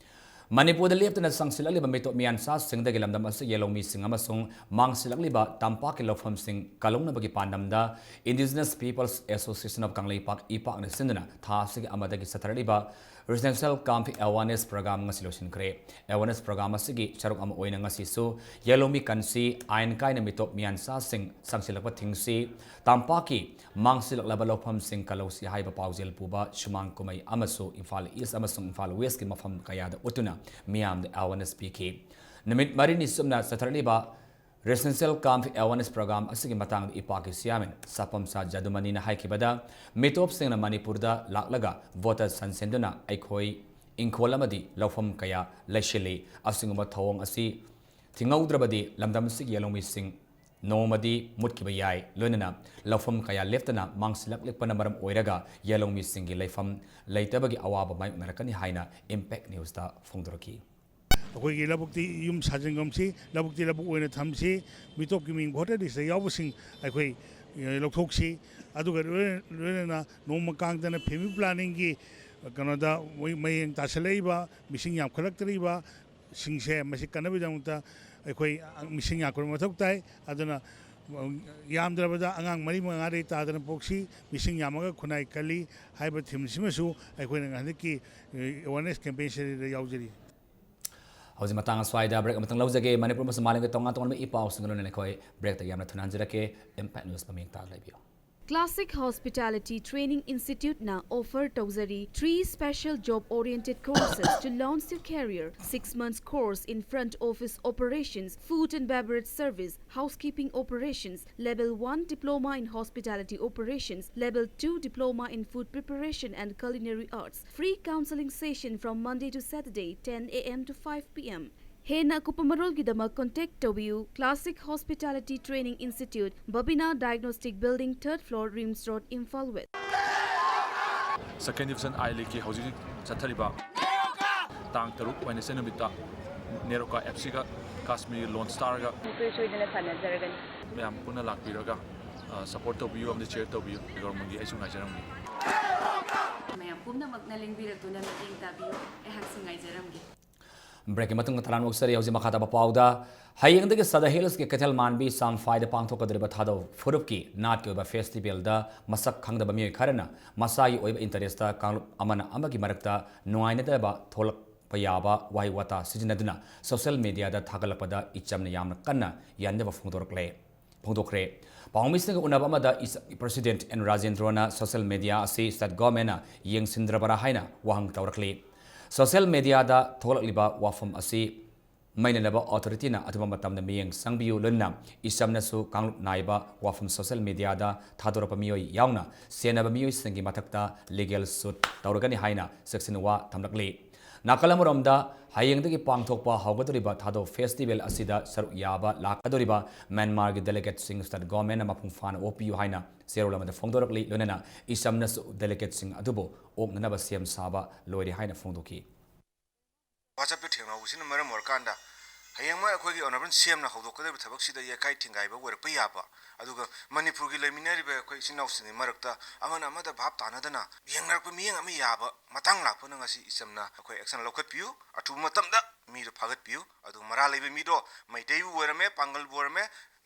ꯃꯅꯤꯄꯨꯔꯗ ꯂꯦꯞꯇꯅ ꯆꯪꯁꯤꯜꯂꯛꯂꯤꯕ ꯃꯤꯇꯣꯞ ꯃꯤꯌꯥꯟꯆꯥꯁꯤꯡꯗꯒꯤ ꯂꯝꯗꯝ ꯑꯁꯤꯒꯤ ꯌꯦꯜꯍꯧꯃꯤꯁꯤꯡ ꯑꯃꯁꯨꯡ ꯃꯥꯡꯁꯤꯜꯂꯛꯂꯤꯕ ꯇꯝꯄꯥꯛꯀꯤ ꯂꯧꯐꯝꯁꯤꯡ ꯀꯜꯍꯧꯅꯕꯒꯤ ꯄꯥꯟꯗꯝꯗ Indigenous Peoples Association of Kangleipak, ꯏꯄꯥꯛꯅ ꯁꯤꯟꯗꯨꯅ ꯊꯥ ꯑꯁꯤꯒꯤ ꯑꯃꯗꯒꯤ ꯆꯠꯊꯔꯛꯂꯤꯕ Residential Camp Awareness Program ꯉꯁꯤ ꯂꯣꯏꯁꯤꯟꯈ꯭ꯔꯦ꯫ Awareness program ꯑꯁꯤꯒꯤ ꯁꯔꯨꯛ ꯑꯃ ꯑꯣꯏꯅ ꯉꯁꯤꯁꯨ ꯌꯦꯜꯍꯧꯃꯤ ꯀꯟꯁꯤ, ꯑꯥꯏꯟ ꯀꯥꯏꯅ ꯃꯤꯇꯣꯞ ꯃꯤꯌꯥꯟꯆꯥꯁꯤꯡ ꯆꯪꯁꯤꯜꯂꯛꯄ ꯊꯤꯡꯁꯤ, ꯇꯝꯄꯥꯛꯀꯤ ꯃꯥꯡꯁꯤꯜꯂꯛꯂꯕ ꯂꯧꯐꯝꯁꯤꯡ ꯀꯜꯍꯧꯁꯤ ꯍꯥꯏꯕ ꯄꯥꯎꯖꯦꯜ ꯄꯨꯕ ꯁꯨꯃꯥꯡ ꯀꯨꯝꯍꯩ ꯑꯃꯁꯨ ꯏꯝꯐꯥꯜ East ꯑꯃꯁꯨꯡ ꯏꯝꯐꯥꯜ Westꯀꯤ ꯃꯐꯝ ꯀꯌꯥꯗ ꯎꯠꯇꯨꯅ ꯃꯤꯌꯥꯝꯗ awareness ꯄꯤꯈꯤ꯫ ꯅꯨꯃꯤꯠ ꯃꯔꯤꯅꯤ ꯆꯨꯞꯅ ꯆꯠꯊꯔꯛꯂꯤꯕ Residential Camp Awareness Program ꯑꯁꯤꯒꯤ ꯃꯇꯥꯡꯗ ꯏꯄꯥꯛꯀꯤ chairman ꯁꯥꯄꯝꯆꯥ ꯖꯗꯨꯃꯅꯤꯅ ꯍꯥꯏꯈꯤꯕꯗ, ꯃꯤꯇꯣꯞꯁꯤꯡꯅ ꯃꯅꯤꯄꯨꯔꯗ ꯂꯥꯛꯂꯒ voter ꯁꯟꯁꯦꯟꯗꯨꯅ ꯑꯩꯈꯣꯏ ꯏꯪꯈꯣꯜ ꯑꯃꯗꯤ ꯂꯧꯐꯝ ꯀꯌꯥ ꯂꯩꯁꯤꯜꯂꯤ꯫ ꯑꯁꯤꯒꯨꯝꯕ ꯊꯧꯑꯣꯡ ꯑꯁꯤ ꯊꯤꯡꯍꯧꯗ꯭ꯔꯕꯗꯤ ꯂꯝꯗꯝ ꯑꯁꯤꯒꯤ ꯌꯦꯜꯍꯧꯃꯤꯁꯤꯡ ꯅꯣꯡꯃꯗꯤ ꯃꯨꯠꯈꯤꯕ ꯌꯥꯏ, ꯂꯣꯏꯅꯅ ꯂꯧꯐꯝ ꯀꯌꯥ ꯂꯦꯞꯇꯅ ꯃꯥꯡꯁꯤꯜꯂꯛꯂꯛꯄꯅ ꯃꯔꯝ ꯑꯣꯏꯔꯒ ꯌꯦꯜꯍꯧꯃꯤꯁꯤꯡꯒꯤ ꯂꯩꯐꯝ ꯂꯩꯇꯕꯒꯤ ꯑꯋꯥꯕ ꯃꯥꯌꯣꯛꯅꯔꯛꯀꯅꯤ ꯍꯥꯏꯅ Impact Newsꯇ ꯐꯣꯡꯗꯣꯔꯛꯈꯤ꯫ ꯑꯩꯈꯣꯏꯒꯤ ꯂꯧꯕꯨꯛꯇꯤ ꯌꯨꯝ ꯁꯥꯖꯤꯟꯒꯨꯝꯁꯤ, ꯂꯧꯕꯨꯛꯇꯤ ꯂꯧꯕꯨꯛ ꯑꯣꯏꯅ ꯊꯝꯁꯤ, ꯃꯤꯇꯣꯞꯀꯤ ꯃꯤꯡ voter listꯇ ꯌꯥꯎꯕꯁꯤꯡ ꯑꯩꯈꯣꯏ, ꯑꯦ, ꯂꯧꯊꯣꯛꯁꯤ꯫ ꯑꯗꯨꯒ ꯂꯣꯏꯅ, ꯂꯣꯏꯅꯅ ꯅꯣꯡꯃ ꯀꯥꯡꯗꯅ family planningꯒꯤ ꯀꯩꯅꯣꯗ ꯃꯣꯏ ꯃꯌꯦꯡ ꯇꯥꯁꯤꯜꯂꯛꯏꯕ, ꯃꯤꯁꯤꯡ ꯌꯥꯝꯈꯠꯂꯛꯇ꯭ꯔꯤꯕ ꯁꯤꯡꯁꯦ ꯃꯁꯤ ꯀꯟꯅꯕꯒꯤꯗꯃꯛꯇ ꯑꯩꯈꯣꯏ ꯃꯤꯁꯤꯡ ꯌꯥꯝꯈꯠꯄ ꯃꯊꯧ ꯇꯥꯏ꯫ ꯑꯗꯨꯅ, ꯌꯥꯝꯗ꯭ꯔꯕꯗ ꯑꯉꯥꯡ ꯃꯔꯤ ꯃꯉꯥꯗꯒꯤ ꯇꯥꯗꯅ ꯄꯣꯛꯁꯤ, ꯃꯤꯁꯤꯡ ꯌꯥꯝꯃꯒ ꯈꯨꯟꯅꯥꯏ ꯀꯜꯂꯤ ꯍꯥꯏꯕ themeꯁꯤꯃꯁꯨ ꯑꯩꯈꯣꯏꯅ ꯍꯟꯗꯛꯀꯤ, ꯑꯦ, awareness campaignꯁꯤꯗ ꯌꯥꯎꯖꯔꯤ꯫ ꯍꯧꯖꯤꯛ ꯃꯇꯥꯡ ꯑꯁ꯭ꯋꯥꯏꯗ break ꯑꯃꯇꯪ ꯂꯧꯖꯒꯦ꯫ ꯃꯅꯤꯄꯨꯔ ꯑꯃꯁꯨꯡ ꯃꯥꯂꯦꯝꯒꯤ ꯇꯣꯉꯥꯟ ꯇꯣꯉꯥꯟꯕ ꯏ ꯄꯥꯎꯁꯤꯡꯒ ꯂꯣꯏꯅꯅ ꯑꯩꯈꯣꯏ breakꯇ ꯌꯥꯝꯅ ꯊꯨꯅ ꯍꯟꯖꯔꯛꯀꯦ꯫ Impact News ꯄꯃꯤꯡ ꯇꯥ ꯂꯩꯕꯤꯌꯨ꯫ Classic Hospitality Training Instituteꯅ offer ꯇꯧꯖꯔꯤ three special job-oriented courses to launch your career: six months course in front office operations, food and beverage service, housekeeping operations, level one diploma in hospitality operations, level two diploma in food preparation and culinary arts. Free counseling session from Monday to Saturday, ten A M to five P M. ꯍꯦꯟꯅ ꯑꯀꯨꯞꯄ ꯃꯔꯣꯜꯒꯤꯗꯃꯛ contact ꯇꯧꯕꯤꯌꯨ: Classic Hospitality Training Institute, Babina Diagnostic Building, third floor, RIMS Road, Imphal West. Second Division I League-ꯀꯤ ꯍꯧꯖꯤꯛ ꯍꯧꯖꯤꯛ ꯆꯠꯊꯔꯤꯕ ꯇꯥꯡ ꯇꯔꯨꯛ Wednesday ꯅꯨꯃꯤꯠꯇ NEROCA F C-ꯒ ꯀꯥꯁꯃꯤꯔꯒꯤ Lone Star-ꯒ ꯃꯈꯣꯏ ꯁꯣꯏꯗꯅ ꯁꯥꯟꯅꯖꯔꯒꯅꯤ꯫ ꯃꯌꯥꯝ ꯄꯨꯟꯅ ꯂꯥꯛꯄꯤꯔꯒ, ꯑ, support ꯇꯧꯕꯤꯌꯨ ꯑꯃꯗꯤ cheer ꯇꯧꯕꯤꯌꯨ꯫ ꯒꯣꯔꯃꯟꯒꯤ ꯑꯩꯁꯨ ꯉꯥꯏꯖꯔꯝꯒꯦ꯫ ꯃꯌꯥꯝ ꯄꯨꯝꯅꯃꯛꯅ ꯂꯦꯡꯕꯤꯔꯛꯇꯨꯅ ꯃꯇꯦꯡ ꯇꯥꯕꯤꯌꯨ꯫ ꯑꯩꯍꯥꯛꯁꯨ ꯉꯥꯏꯖꯔꯝꯒꯦ꯫ Break-ꯀꯤ ꯃꯇꯨꯡꯗ ꯇꯔꯥꯝꯅ ꯑꯣꯛꯆꯔꯤ꯫ ꯍꯧꯖꯤꯛ ꯃꯈꯥ ꯇꯥꯕ ꯄꯥꯎꯗ, ꯍꯌꯦꯡꯗꯒꯤ ꯁꯗ ꯍꯤꯜꯁꯀꯤ ꯀꯩꯊꯦꯜ ꯃꯥꯟꯕꯤ ꯆꯥꯝꯐꯥꯏꯗ ꯄꯥꯡꯊꯣꯛꯀꯗꯧꯔꯤꯕ ꯊꯥꯗꯧ ꯐꯨꯔꯨꯞꯀꯤ ꯅꯥꯠꯀꯤ ꯑꯣꯏꯕ festival-ꯗ ꯃꯁꯛ ꯈꯪꯗꯕ ꯃꯤꯑꯣꯏ ꯈꯔꯅ ꯃꯁꯥꯒꯤ ꯑꯣꯏꯕ interest-ꯇ ꯀꯥꯡꯂꯨꯞ ꯑꯃꯅ ꯑꯃꯒꯤ ꯃꯔꯛꯇ ꯅꯨꯡꯉꯥꯏꯅꯗꯕ ꯊꯣꯛꯂꯛꯄ ꯌꯥꯕ ꯋꯥꯍꯩ ꯋꯥꯇꯥ ꯁꯤꯖꯤꯟꯅꯗꯨꯅ social media-ꯗ ꯊꯥꯒꯠꯂꯛꯄꯗ ꯏꯆꯝꯅ ꯌꯥꯝꯅ ꯀꯟꯅ ꯌꯥꯅꯤꯡꯗꯕ ꯐꯣꯡꯗꯣꯔꯛꯂꯦ꯫ ꯐꯣꯡꯗꯣꯛꯈ꯭ꯔꯦ꯫ ꯄꯥꯎꯃꯤꯁꯤꯡꯒ ꯎꯅꯕ ꯑꯃꯗ ꯏꯁ-, President ꯑꯦꯟ ꯔꯥꯖꯦꯟꯗ꯭ꯔꯣꯅ social media ꯑꯁꯤ state government-ꯅ ꯌꯦꯡꯁꯤꯟꯗ꯭ꯔꯕꯔꯥ ꯍꯥꯏꯅ ꯋꯥꯍꯪ ꯇꯧꯔꯛꯂꯤ꯫ Social media-ꯗ ꯊꯣꯛꯂꯛꯂꯤꯕ ꯋꯥꯐꯝ ꯑꯁꯤ ꯃꯩꯅꯅꯕ authority-ꯅ ꯑꯊꯨꯕ ꯃꯇꯝꯗ ꯃꯤꯠꯌꯦꯡ ꯆꯪꯕꯤꯌꯨ, ꯂꯣꯏꯅꯅ ꯏꯆꯝꯅꯁꯨ ꯀꯥꯡꯂꯨꯞ ꯅꯥꯏꯕ ꯋꯥꯐꯝ social media-ꯗ ꯊꯥꯗꯣꯔꯛꯄ ꯃꯤꯑꯣꯏ ꯌꯥꯎꯅ ꯁꯦꯟꯅꯕ ꯃꯤꯑꯣꯏꯁꯤꯡꯒꯤ ꯃꯊꯛꯇ legal suit ꯇꯧꯔꯒꯅꯤ ꯍꯥꯏꯅ ꯆꯦꯛꯁꯤꯟ ꯋꯥ ꯊꯝꯂꯛꯂꯤ꯫ ꯅꯥꯀꯜ ꯑꯃꯔꯣꯝꯗ, ꯍꯌꯦꯡꯗꯒꯤ ꯄꯥꯡꯊꯣꯛꯄ ꯍꯧꯒꯗꯧꯔꯤꯕ ꯊꯥꯗꯧ festival ꯑꯁꯤꯗ ꯁꯔꯨꯛ ꯌꯥꯕ ꯂꯥꯛꯀꯗꯧꯔꯤꯕ ꯃ꯭ꯌꯥꯟꯃꯥꯔꯒꯤ delegateꯁꯤꯡ state government-ꯅ ꯃꯄꯨꯡ ꯐꯥꯅ ꯑꯣꯛꯄꯤꯌꯨ ꯍꯥꯏꯅ ꯆꯦꯔꯣꯜ ꯑꯃꯗ ꯐꯣꯡꯗꯣꯔꯛꯂꯤ꯫ ꯂꯣꯏꯅꯅ ꯏꯆꯝꯅꯁꯨ delegateꯁꯤꯡ ꯑꯗꯨꯕꯨ ꯑꯣꯛꯅꯅꯕ ꯁꯦꯝ ꯁꯥꯕ ꯂꯣꯏꯔꯦ ꯍꯥꯏꯅ ꯐꯣꯡꯗꯣꯛꯈꯤ꯫ WhatsApp-ꯇ ꯊꯦꯡꯅꯍꯧꯕꯁꯤꯅ ꯃꯔꯝ ꯑꯣꯏꯔꯀꯥꯟꯗ, ꯍꯌꯦꯡꯃꯛ ꯑꯩꯈꯣꯏꯒꯤ Honourable C M-ꯅ ꯍꯧꯗꯣꯛꯀꯗꯧꯔꯤꯕ ꯊꯕꯛꯁꯤꯗ ꯌꯩꯈꯥꯏ ꯊꯤꯡꯒꯥꯏꯕ ꯑꯣꯏꯔꯛꯄ ꯌꯥꯕ, ꯑꯗꯨꯒ ꯃꯅꯤꯄꯨꯔꯒꯤ ꯂꯩꯃꯤꯟꯅꯔꯤꯕ ꯑꯩꯈꯣꯏ ꯏꯆꯤꯟ ꯏꯅꯥꯎꯁꯤꯡꯒꯤ ꯃꯔꯛꯇ ꯑꯃꯅ ꯑꯃꯗ ꯚꯥꯞ ꯇꯥꯅꯗꯅ ꯌꯦꯡꯅꯔꯛꯄ ꯃꯤꯠꯌꯦꯡ ꯑꯃ ꯌꯥꯕ ꯃꯇꯥꯡ ꯂꯥꯛꯄꯅ ꯉꯁꯤ ꯏꯆꯝꯅ ꯑꯩꯈꯣꯏ action ꯂꯧꯈꯠꯄꯤꯌꯨ, ꯑꯊꯨꯕ ꯃꯇꯝꯗ ꯃꯤꯗꯣ ꯐꯥꯒꯠꯄꯤꯌꯨ꯫ ꯑꯗꯨꯒ ꯃꯔꯥꯜ ꯂꯩꯕ ꯃꯤꯗꯣ ꯃꯩꯇꯩꯕꯨ ꯑꯣꯏꯔꯝꯃꯦ, ꯄꯥꯡꯒꯜꯕꯨ ꯑꯣꯏꯔꯝꯃꯦ,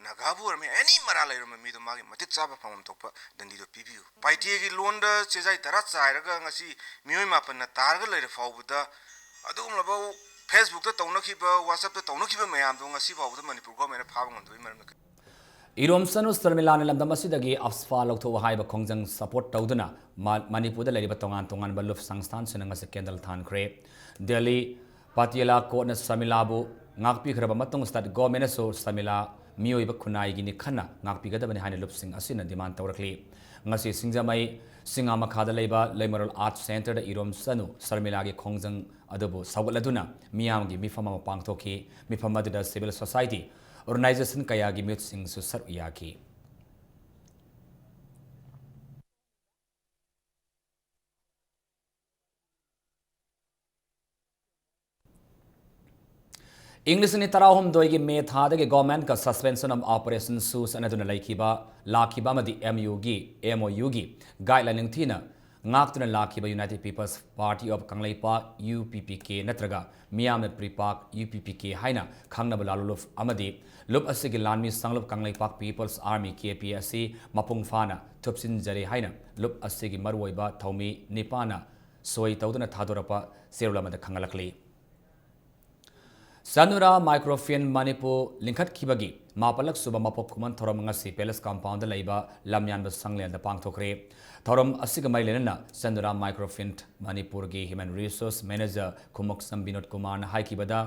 ꯅꯥꯒꯥꯕꯨ ꯑꯣꯏꯔꯝꯃꯦ, any ꯃꯔꯥꯜ ꯂꯩꯔꯝꯕ ꯃꯤꯗꯣ ꯃꯥꯒꯤ ꯃꯇꯤꯛ ꯆꯥꯕ ꯐꯪꯐꯝ ꯊꯣꯛꯄ ꯗꯟꯗꯤꯗꯣ ꯄꯤꯕꯤꯌꯨ꯫ ꯄꯥꯏꯇꯦꯒꯤ ꯂꯣꯟꯗ ꯆꯦꯖꯥꯏ ꯇꯔꯥ ꯆꯥꯏꯔꯒ ꯉꯁꯤ ꯃꯤꯑꯣꯏ ꯃꯥꯄꯟꯅ ꯇꯥꯔꯒ ꯂꯩꯔ ꯐꯥꯎꯕꯗ, ꯑꯗꯨꯒꯨꯝꯂꯕ Facebook-ꯇ ꯇꯧꯅꯈꯤꯕ, WhatsApp-ꯇ ꯇꯧꯅꯈꯤꯕ ꯃꯌꯥꯝꯗꯣ ꯉꯁꯤ ꯐꯥꯎꯕꯗ ꯃꯅꯤꯄꯨꯔ government-ꯅ ꯐꯥꯕ ꯉꯝꯗꯕꯒꯤ ꯃꯔꯝꯅ ꯀꯔꯤ? ꯏꯔꯣꯝꯁꯅꯨ ꯁꯔꯃꯤꯂꯥꯅ ꯂꯝꯗꯝ ꯑꯁꯤꯗꯒꯤ ꯑꯐꯁ꯭ꯄꯥ ꯂꯧꯊꯣꯛꯎ ꯍꯥꯏꯕ ꯈꯣꯡꯖꯪ support ꯇꯧꯗꯨꯅ ꯃ-, ꯃꯅꯤꯄꯨꯔꯗ ꯂꯩꯔꯤꯕ ꯇꯣꯉꯥꯟ ꯇꯣꯉꯥꯟꯕ ꯂꯨꯞ ꯁꯪꯁꯊꯥꯟꯁꯤꯡꯅ ꯉꯁꯤ candle ꯊꯥꯟꯈ꯭ꯔꯦ꯫ ꯗꯦꯜꯂꯤ, ꯄꯇꯤꯌꯥꯂꯥ court-ꯅ ꯁꯔꯃꯤꯂꯥꯕꯨ ꯉꯥꯛꯄꯤꯈ꯭ꯔꯕ ꯃꯇꯨꯡ state government-ꯅꯁꯨ ꯁꯔꯃꯤꯂꯥ ꯃꯤꯑꯣꯏꯕ ꯈꯨꯟꯅꯥꯏꯒꯤꯅꯤ ꯈꯟꯅ ꯉꯥꯛꯄꯤꯒꯗꯕꯅꯤ ꯍꯥꯏꯅ ꯂꯨꯞꯁꯤꯡ ꯑꯁꯤꯅ demand ꯇꯧꯔꯛꯂꯤ꯫ ꯉꯁꯤ ꯁꯤꯡꯖꯃꯩ ꯁꯤꯡꯉꯥꯃꯈꯥꯗ ꯂꯩꯕ ꯂꯩꯃꯔꯣꯜ Art Centre-ꯗ ꯏꯔꯣꯝꯁꯅꯨ ꯁꯔꯃꯤꯂꯥꯒꯤ ꯈꯣꯡꯖꯪ ꯑꯗꯨꯕꯨ ꯁꯧꯒꯠꯂꯗꯨꯅ ꯃꯤꯌꯥꯝꯒꯤ ꯃꯤꯐꯝ ꯑꯃ ꯄꯥꯡꯊꯣꯛꯈꯤ꯫ ꯃꯤꯐꯝ ꯑꯗꯨꯗ civil society organization ꯀꯌꯥꯒꯤ ꯃꯤꯍꯨꯠꯁꯤꯡꯁꯨ ꯁꯔꯨꯛ ꯌꯥꯈꯤ꯫ ꯏꯪ ꯂꯤꯁꯤꯡ ꯑꯅꯤ ꯇꯔꯥꯍꯨꯝꯗꯣꯏꯒꯤ ꯃꯦ ꯊꯥꯗꯒꯤ governmentꯀ suspension of operation ꯁꯨ ꯆꯠꯅꯗꯨꯅ ꯂꯩꯈꯤꯕ, ꯂꯥꯛꯈꯤꯕ ꯑꯃꯗꯤ MUꯒꯤ, MOUꯒꯤ guideline ꯅꯤꯡꯊꯤꯅ ꯉꯥꯛꯇꯨꯅ ꯂꯥꯛꯈꯤꯕ United People's Party of Kangleipak, UPPK, ꯅꯠꯇ꯭ꯔꯒ ꯃꯤꯌꯥꯝꯅ ꯄ꯭ꯔꯤꯄꯥꯛ, UPPK, ꯍꯥꯏꯅ ꯈꯪꯅꯕ ꯂꯥꯂꯣꯡ ꯂꯨꯞ ꯑꯃꯗꯤ ꯂꯨꯞ ꯑꯁꯤꯒꯤ ꯂꯥꯟꯃꯤ ꯁꯪꯂꯨꯞ ꯀꯪꯂꯩꯄꯥꯛ People's Army, KPA, ꯑꯁꯤ ꯃꯄꯨꯡ ꯐꯥꯅ ꯊꯨꯞꯆꯤꯟꯖꯔꯦ ꯍꯥꯏꯅ ꯂꯨꯞ ꯑꯁꯤꯒꯤ ꯃꯔꯨꯑꯣꯏꯕ ꯊꯧꯃꯤ ꯅꯤꯄꯥꯅ ꯁꯣꯏ ꯇꯧꯗꯨꯅ ꯊꯥꯗꯣꯔꯛꯄ ꯆꯦꯔꯣꯜ ꯑꯃꯗ ꯈꯪꯍꯜꯂꯛꯂꯤ꯫ ꯆꯅꯨꯔꯥ Microfinance ꯃꯅꯤꯄꯨꯔ ꯂꯤꯡꯈꯠꯈꯤꯕꯒꯤ ꯃꯥꯄꯜꯂꯛ ꯁꯨꯕ ꯃꯄꯣꯛ ꯀꯨꯝꯑꯣꯟ ꯊꯧꯔꯝ ꯉꯁꯤ Palace Compoundꯗ ꯂꯩꯕ ꯂꯝꯌꯥꯟꯕ ꯁꯪꯂꯦꯟꯗ ꯄꯥꯡꯊꯣꯛꯈ꯭ꯔꯦ꯫ ꯊꯧꯔꯝ ꯑꯁꯤꯒ ꯃꯔꯤ ꯂꯩꯅꯅ ꯆꯅꯨꯔꯥ Microfinance ꯃꯅꯤꯄꯨꯔꯒꯤ Human Resource Manager ꯈꯨꯃꯣꯛꯁꯝ ꯕꯤꯅꯣꯗ ꯀꯨꯃꯥꯔꯅ ꯍꯥꯏꯈꯤꯕꯗ,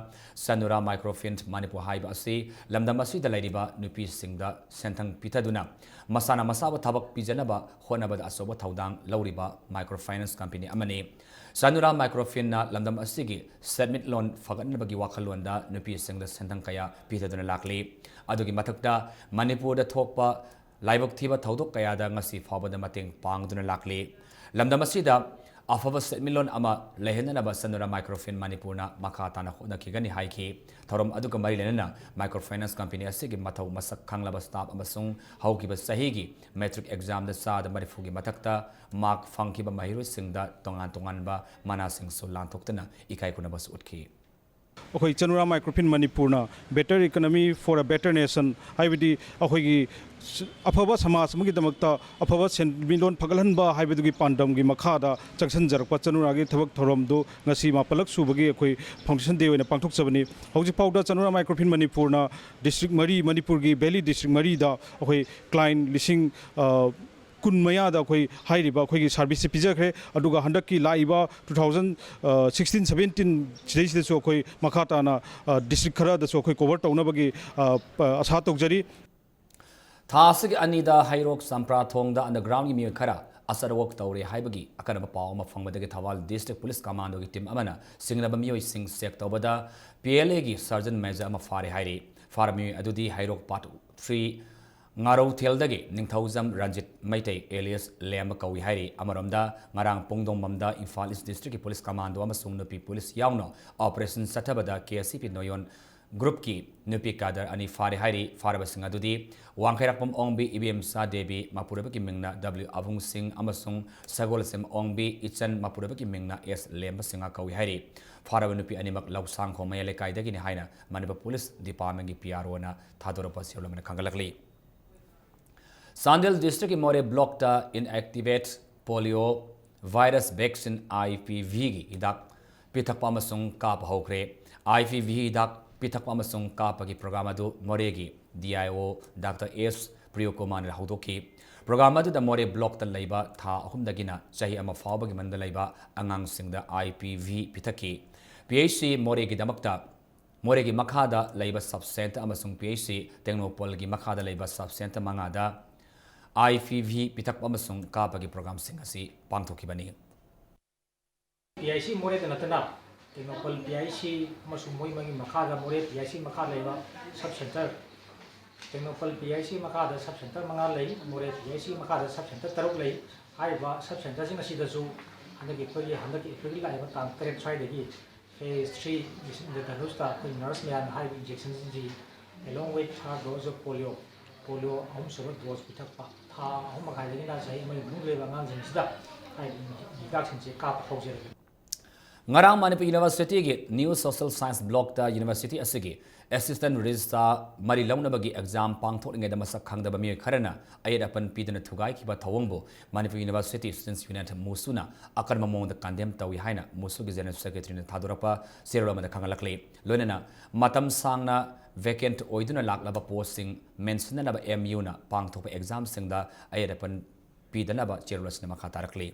ꯆꯅꯨꯔꯥ Microfinance ꯃꯅꯤꯄꯨꯔ ꯍꯥꯏꯕ ꯑꯁꯤ ꯂꯝꯗꯝ ꯑꯁꯤꯗ ꯂꯩꯔꯤꯕ ꯅꯨꯄꯤꯁꯤꯡꯗ ꯁꯦꯟꯊꯪ ꯄꯤꯊꯗꯨꯅ ꯃꯁꯥꯅ ꯃꯁꯥꯕꯨ ꯊꯕꯛ ꯄꯤꯖꯅꯕ ꯍꯣꯠꯅꯕꯗ ꯑꯆꯧꯕ ꯊꯧꯗꯥꯡ ꯂꯧꯔꯤꯕ microfinance company ꯑꯃꯅꯤ꯫ ꯆꯅꯨꯔꯥ Microfinanceꯅ ꯂꯝꯗꯝ ꯑꯁꯤꯒꯤ ꯁꯦꯟꯃꯤꯠꯂꯣꯟ ꯐꯒꯠꯅꯕꯒꯤ ꯋꯥꯈꯜꯂꯣꯟꯗ ꯅꯨꯄꯤꯁꯤꯡꯗ ꯁꯦꯟꯊꯪ ꯀꯌꯥ ꯄꯤꯊꯗꯨꯅ ꯂꯥꯛꯂꯤ꯫ ꯑꯗꯨꯒꯤ ꯃꯊꯛꯇ ꯃꯅꯤꯄꯨꯔꯗ ꯊꯣꯛꯄ ꯂꯥꯏꯕꯛ ꯊꯤꯕ ꯊꯧꯗꯣꯛ ꯀꯌꯥꯗ ꯉꯁꯤ ꯐꯥꯎꯕꯗ ꯃꯇꯦꯡ ꯄꯥꯡꯗꯨꯅ ꯂꯥꯛꯂꯤ꯫ ꯂꯝꯗꯝ ꯑꯁꯤꯗ ꯑꯐꯕ ꯁꯦꯟꯃꯤꯠꯂꯣꯟ ꯑꯃ ꯂꯩꯍꯟꯅꯅꯕ ꯆꯅꯨꯔꯥ Microfinance ꯃꯅꯤꯄꯨꯔꯅ ꯃꯈꯥ ꯇꯥꯅ ꯍꯣꯠꯅꯈꯤꯒꯅꯤ ꯍꯥꯏꯈꯤ꯫ ꯊꯧꯔꯝ ꯑꯗꯨꯒ ꯃꯔꯤ ꯂꯩꯅꯅ microfinance company ꯑꯁꯤꯒꯤ ꯃꯊꯧ ꯃꯁꯛ ꯈꯪꯂꯕ staff ꯑꯃꯁꯨꯡ ꯍꯧꯈꯤꯕ ꯆꯍꯤꯒꯤ matric examꯗ ꯆꯥꯗ ꯃꯔꯤꯐꯨꯒꯤ ꯃꯊꯛꯇ mark ꯐꯪꯈꯤꯕ ꯃꯍꯩꯔꯣꯏꯁꯤꯡꯗ ꯇꯣꯉꯥꯟ ꯇꯣꯉꯥꯟꯕ ꯃꯅꯥꯁꯤꯡꯁꯨ ꯂꯥꯟꯊꯣꯛꯇꯨꯅ ꯏꯀꯥꯏ ꯈꯨꯝꯅꯕꯁꯨ ꯎꯠꯈꯤ꯫ ꯑꯩꯈꯣꯏ ꯆꯅꯨꯔꯥ Microfinance ꯃꯅꯤꯄꯨꯔꯅ Better Economy for a Better Nation, ꯍꯥꯏꯕꯗꯤ ꯑꯩꯈꯣꯏꯒꯤ ꯁ-, ꯑꯐꯕ ꯁꯃꯥꯖ ꯑꯃꯒꯤꯗꯃꯛꯇ ꯑꯐꯕ ꯁꯦꯟꯃꯤꯠꯂꯣꯟ ꯐꯒꯠꯍꯟꯕ ꯍꯥꯏꯕꯗꯨꯒꯤ ꯄꯥꯟꯗꯝꯒꯤ ꯃꯈꯥꯗ ꯆꯪꯁꯤꯟꯖꯔꯛꯄ ꯆꯅꯨꯔꯥꯒꯤ ꯊꯕꯛ ꯊꯧꯔꯝꯗꯨ ꯉꯁꯤ ꯃꯥꯄꯜꯂꯛ ꯁꯨꯕꯒꯤ ꯑꯩꯈꯣꯏ foundation day ꯑꯣꯏꯅ ꯄꯥꯡꯊꯣꯛꯆꯕꯅꯤ꯫ ꯍꯧꯖꯤꯛ ꯐꯥꯎꯗ ꯆꯅꯨꯔꯥ Microfinance ꯃꯅꯤꯄꯨꯔꯅ district ꯃꯔꯤ, ꯃꯅꯤꯄꯨꯔꯒꯤ valley district ꯃꯔꯤꯗ ꯑꯩꯈꯣꯏ client ꯂꯤꯁꯤꯡ, ꯑ, ꯀꯨꯟ ꯃꯌꯥꯗ ꯑꯩꯈꯣꯏ ꯍꯥꯏꯔꯤꯕ ꯑꯩꯈꯣꯏꯒꯤ serviceꯁꯤ ꯄꯤꯖꯈ꯭ꯔꯦ꯫ ꯑꯗꯨꯒ ꯍꯟꯗꯛꯀꯤ ꯂꯥꯛꯏꯕ two thousand sixteen seventeen ꯁꯤꯗꯩꯁꯤꯗꯁꯨ ꯑꯩꯈꯣꯏ ꯃꯈꯥ ꯇꯥꯅ, ꯑ, district ꯈꯔꯗꯁꯨ ꯑꯩꯈꯣꯏ cover ꯇꯧꯅꯕꯒꯤ, ꯑ, ꯄ-, ꯑꯁꯥ ꯇꯧꯖꯔꯤ꯫ ꯊꯥ ꯑꯁꯤꯒꯤ ꯑꯅꯤꯗ ꯍꯩꯔꯣꯛ ꯆꯝꯄ꯭ꯔꯥ ꯊꯣꯡꯗ undergroundꯒꯤ ꯃꯤꯑꯣꯏ ꯈꯔ ꯑꯆꯠ ꯑꯋꯣꯛ ꯇꯧꯔꯦ ꯍꯥꯏꯕꯒꯤ ꯑꯀꯟꯕ ꯄꯥꯎ ꯑꯃ ꯐꯪꯕꯗꯒꯤ ꯊꯧꯕꯥꯜ district police commandoꯒꯤ team ꯑꯃꯅ ꯆꯤꯡꯅꯕ ꯃꯤꯑꯣꯏꯁꯤꯡ check ꯇꯧꯕꯗ PLAꯒꯤ sergeant major ꯑꯃ ꯐꯥꯔꯦ ꯍꯥꯏꯔꯤ꯫ ꯐꯥꯔꯕ ꯃꯤꯑꯣꯏ ꯑꯗꯨꯗꯤ ꯍꯩꯔꯣꯛ part three ꯉꯥꯔꯧꯊꯦꯜꯗꯒꯤ ꯅꯤꯡꯊꯧꯖꯝ ꯔꯟꯖꯤꯠ ꯃꯩꯇꯩ alias ꯂꯦꯝꯕ ꯀꯧꯏ ꯍꯥꯏꯔꯤ꯫ ꯑꯃꯔꯣꯝꯗ, ꯉꯔꯥꯡ ꯄꯣꯡꯗꯣꯡꯕꯝꯗ ꯏꯝꯐꯥꯜ ꯏꯁ꯭ꯠ ꯗꯤꯁꯇ꯭ꯔꯤꯛꯀꯤ ꯄꯨꯂꯤꯁ ꯀꯃꯥꯟꯗꯣ ꯑꯃꯁꯨꯡ ꯅꯨꯄꯤ ꯄꯨꯂꯤꯁ ꯌꯥꯎꯅ ꯑꯣꯄꯔꯦꯁꯟ ꯆꯠꯊꯕꯗ ꯀꯦ ꯑꯦꯁ ꯁꯤ ꯄꯤ ꯅꯣꯌꯣꯟ ꯒ꯭ꯔꯨꯞꯀꯤ ꯅꯨꯄꯤ ꯀꯥꯗꯔ ꯑꯅꯤ ꯐꯥꯔꯦ ꯍꯥꯏꯔꯤ꯫ ꯐꯥꯔꯕꯁꯤꯡ ꯑꯗꯨꯗꯤ ꯋꯥꯡꯈꯩꯔꯥꯛꯄꯝ ꯑꯣꯡꯕꯤ ꯏꯕꯦꯝꯆꯥ ꯗꯦꯕꯤ, ꯃꯄꯨꯔꯣꯏꯕꯒꯤ ꯃꯤꯡꯅ ꯗꯕ꯭ꯂꯤꯎ ꯑꯕꯨꯡ ꯁꯤꯡ, ꯑꯃꯁꯨꯡ ꯁꯒꯣꯜꯁꯦꯝ ꯑꯣꯡꯕꯤ ꯏꯆꯟ, ꯃꯄꯨꯔꯣꯏꯕꯒꯤ ꯃꯤꯡꯅ ꯑꯦꯁ ꯂꯦꯝꯕ ꯁꯤꯡꯍ ꯀꯧꯏ ꯍꯥꯏꯔꯤ꯫ ꯐꯥꯔꯕ ꯅꯨꯄꯤ ꯑꯅꯤꯃꯛ ꯂꯧꯁꯥꯡꯈꯣꯡ ꯃꯌꯥꯏ ꯂꯩꯀꯥꯏꯗꯒꯤꯅꯤ ꯍꯥꯏꯅ ꯃꯅꯤꯄꯨꯔ ꯄꯨꯂꯤꯁ ꯗꯤꯄꯥꯔꯠꯃꯦꯟꯒꯤ ꯄꯤ ꯑꯥꯔ ꯑꯣꯅ ꯊꯥꯗꯣꯔꯛꯄ ꯁꯦꯜ ꯑꯃꯅ ꯈꯪꯒꯠꯂꯛꯂꯤ꯫ ꯆꯥꯟꯗꯦꯜ ꯗꯤꯁꯇ꯭ꯔꯤꯛꯀꯤ ꯃꯣꯔꯦ ꯕ꯭ꯂꯣꯛꯇ inactivated polio virus vaccine, IPV ꯒꯤ ꯍꯤꯗꯥꯛ ꯄꯤꯊꯛꯄ ꯑꯃꯁꯨꯡ ꯀꯥꯞꯄ ꯍꯧꯈ꯭ꯔꯦ꯫ IPV ꯍꯤꯗꯥꯛ ꯄꯤꯊꯛꯄ ꯑꯃꯁꯨꯡ ꯀꯥꯞꯄꯒꯤ ꯄ꯭ꯔꯣꯒ꯭ꯔꯥꯝ ꯑꯗꯨ ꯃꯣꯔꯦꯒꯤ ꯗꯤ ꯑꯥꯏ ꯑꯣ ꯗꯥꯛꯇꯔ ꯑꯦꯁ ꯄ꯭ꯔꯤꯌꯣꯀꯨꯃꯥꯔꯅ ꯍꯧꯗꯣꯛꯈꯤ꯫ ꯄ꯭ꯔꯣꯒ꯭ꯔꯥꯝ ꯑꯗꯨꯗ ꯃꯣꯔꯦ ꯕ꯭ꯂꯣꯛꯇ ꯂꯩꯕ ꯊꯥ ꯑꯍꯨꯝꯗꯒꯤꯅ ꯆꯍꯤ ꯑꯃ ꯐꯥꯎꯕꯒꯤ ꯃꯅꯨꯡꯗ ꯂꯩꯕ ꯑꯉꯥꯡꯁꯤꯡꯗ IPV ꯄꯤꯊꯛꯈꯤ꯫ ꯄꯤ ꯑꯩꯆ ꯁꯤ ꯃꯣꯔꯦꯒꯤꯗꯃꯛꯇ ꯃꯣꯔꯦꯒꯤ ꯃꯈꯥꯗ ꯂꯩꯕ ꯁꯕ ꯁꯦꯟꯇꯔ ꯑꯃꯁꯨꯡ ꯄꯤ ꯑꯩꯆ ꯁꯤ ꯇꯦꯡꯅꯧꯄꯜꯒꯤ ꯃꯈꯥꯗ ꯂꯩꯕ ꯁꯕ ꯁꯦꯟꯇꯔ ꯃꯉꯥꯗ IPV ꯄꯤꯊꯛꯄ ꯑꯃꯁꯨꯡ ꯀꯥꯞꯄꯒꯤ ꯄ꯭ꯔꯣꯒ꯭ꯔꯥꯝꯁꯤꯡ ꯑꯁꯤ ꯄꯥꯡꯊꯣꯛꯈꯤꯕꯅꯤ꯫ ꯄꯤ ꯑꯥꯏ ꯁꯤ ꯃꯣꯔꯦꯗ ꯅꯠꯇꯅ ꯇꯦꯡꯅꯧꯄꯜ ꯄꯤ ꯑꯥꯏ ꯁꯤ ꯑꯃꯁꯨꯡ ꯃꯣꯏ ꯃꯣꯏꯒꯤ ꯃꯈꯥꯗ ꯃꯣꯔꯦ ꯄꯤ ꯑꯥꯏ ꯁꯤ ꯃꯈꯥ ꯂꯩꯕ sub centre, Tengnoupal P I C ꯃꯈꯥꯗ ꯁꯕ ꯁꯦꯟꯇꯔ ꯃꯉꯥ ꯂꯩ, ꯃꯣꯔꯦ ꯄꯤ ꯑꯥꯏ ꯁꯤ ꯃꯈꯥꯗ ꯁꯕ ꯁꯦꯟꯇꯔ ꯇꯔꯨꯛ ꯂꯩ꯫ ꯍꯥꯏꯔꯤꯕ ꯁꯕ ꯁꯦꯟꯇꯔꯁꯤꯡ ꯑꯁꯤꯗꯁꯨ ꯍꯟꯗꯛꯀꯤ ꯑꯩꯈꯣꯏꯒꯤ ꯍꯟꯗꯛꯀꯤ ꯑꯦꯄ꯭ꯔꯤꯜꯒꯤ ꯂꯥꯛꯏꯕ ꯇꯥꯡ ꯇꯔꯦꯠ ꯁ꯭ꯋꯥꯏꯗꯒꯤ phase three ꯃꯤꯁꯟ ꯏꯟꯗ꯭ꯔꯙꯅꯨꯁꯇ ꯑꯩꯈꯣꯏ ꯅꯔꯁ ꯃꯌꯥꯝꯅ ꯍꯥꯏꯔꯤꯕ ꯏꯟꯖꯦꯛꯁꯟꯁꯤꯡꯁꯤ along with third dose of polio, polio ꯑꯍꯨꯝꯁꯨꯕ ꯗꯣꯁ ꯄꯤꯊꯛꯄ, ꯊꯥ ꯑꯍꯨꯝ ꯃꯈꯥꯏꯗꯒꯤꯅ ꯆꯍꯤ ꯑꯃꯒꯤ ꯃꯅꯨꯡꯗ ꯂꯩꯕ ꯑꯉꯥꯡꯁꯤꯡꯁꯤꯗ ꯍꯥꯏꯔꯤꯕ ꯍꯤꯗꯥꯛꯁꯤꯡꯁꯤ ꯀꯥꯞꯄ ꯍꯧꯖꯔꯒꯦ꯫ ꯉꯔꯥꯡ ꯃꯅꯤꯄꯨꯔ ꯌꯨꯅꯤꯚꯔꯁꯤꯇꯤꯒꯤ ꯅ꯭ꯌꯨ ꯁꯣꯁꯤꯌꯦꯜ ꯁꯥꯏꯟꯁ ꯕ꯭ꯂꯣꯛꯇ ꯌꯨꯅꯤꯚꯔꯁꯤꯇꯤ ꯑꯁꯤꯒꯤ ꯑꯦꯁꯤꯁꯇꯦꯟ ꯔꯦꯖꯤꯁꯇ꯭ꯔꯥꯔ ꯃꯔꯤ ꯂꯧꯅꯕꯒꯤ ꯑꯦꯛꯖꯥꯝ ꯄꯥꯡꯊꯣꯛꯂꯤꯉꯩꯗ ꯃꯁꯛ ꯈꯪꯗꯕ ꯃꯤꯑꯣꯏ ꯈꯔꯅ ꯑꯌꯦꯠ ꯑꯄꯟ ꯄꯤꯗꯨꯅ ꯊꯨꯒꯥꯏꯈꯤꯕ ꯊꯧꯑꯣꯡꯕꯨ ꯃꯅꯤꯄꯨꯔ ꯌꯨꯅꯤꯚꯔꯁꯤꯇꯤ ꯁ꯭ꯇꯨꯗꯦꯟꯠꯁ ꯌꯨꯅꯤꯌꯟ, ꯃꯨꯁꯨꯅ ꯑꯀꯟꯕ ꯃꯑꯣꯡꯗ ꯀꯟꯗꯦꯝ ꯇꯧꯏ ꯍꯥꯏꯅ ꯃꯨꯁꯨꯒꯤ ꯖꯦꯅꯔꯦꯜ ꯁꯦꯀ꯭ꯔꯦꯇꯔꯤꯅ ꯊꯥꯗꯣꯔꯛꯄ ꯆꯦꯔꯣꯜ ꯑꯃꯗ ꯈꯪꯍꯜꯂꯛꯂꯤ꯫ ꯂꯣꯏꯅꯅ ꯃꯇꯝ ꯁꯥꯡꯅ ꯚꯦꯀꯦꯟꯠ ꯑꯣꯏꯗꯨꯅ ꯂꯥꯛꯂꯕ ꯄꯣꯁꯁꯤꯡ ꯃꯦꯟꯁꯤꯟꯅꯅꯕ ꯑꯦꯝ ꯌꯨꯅ ꯄꯥꯡꯊꯣꯛꯄ ꯑꯦꯛꯖꯥꯝꯁꯤꯡꯗ ꯑꯌꯦꯠ ꯑꯄꯟ ꯄꯤꯗꯅꯕ ꯆꯦꯔꯣꯜ ꯑꯁꯤꯅ ꯃꯈꯥ ꯇꯥꯔꯛꯂꯤ꯫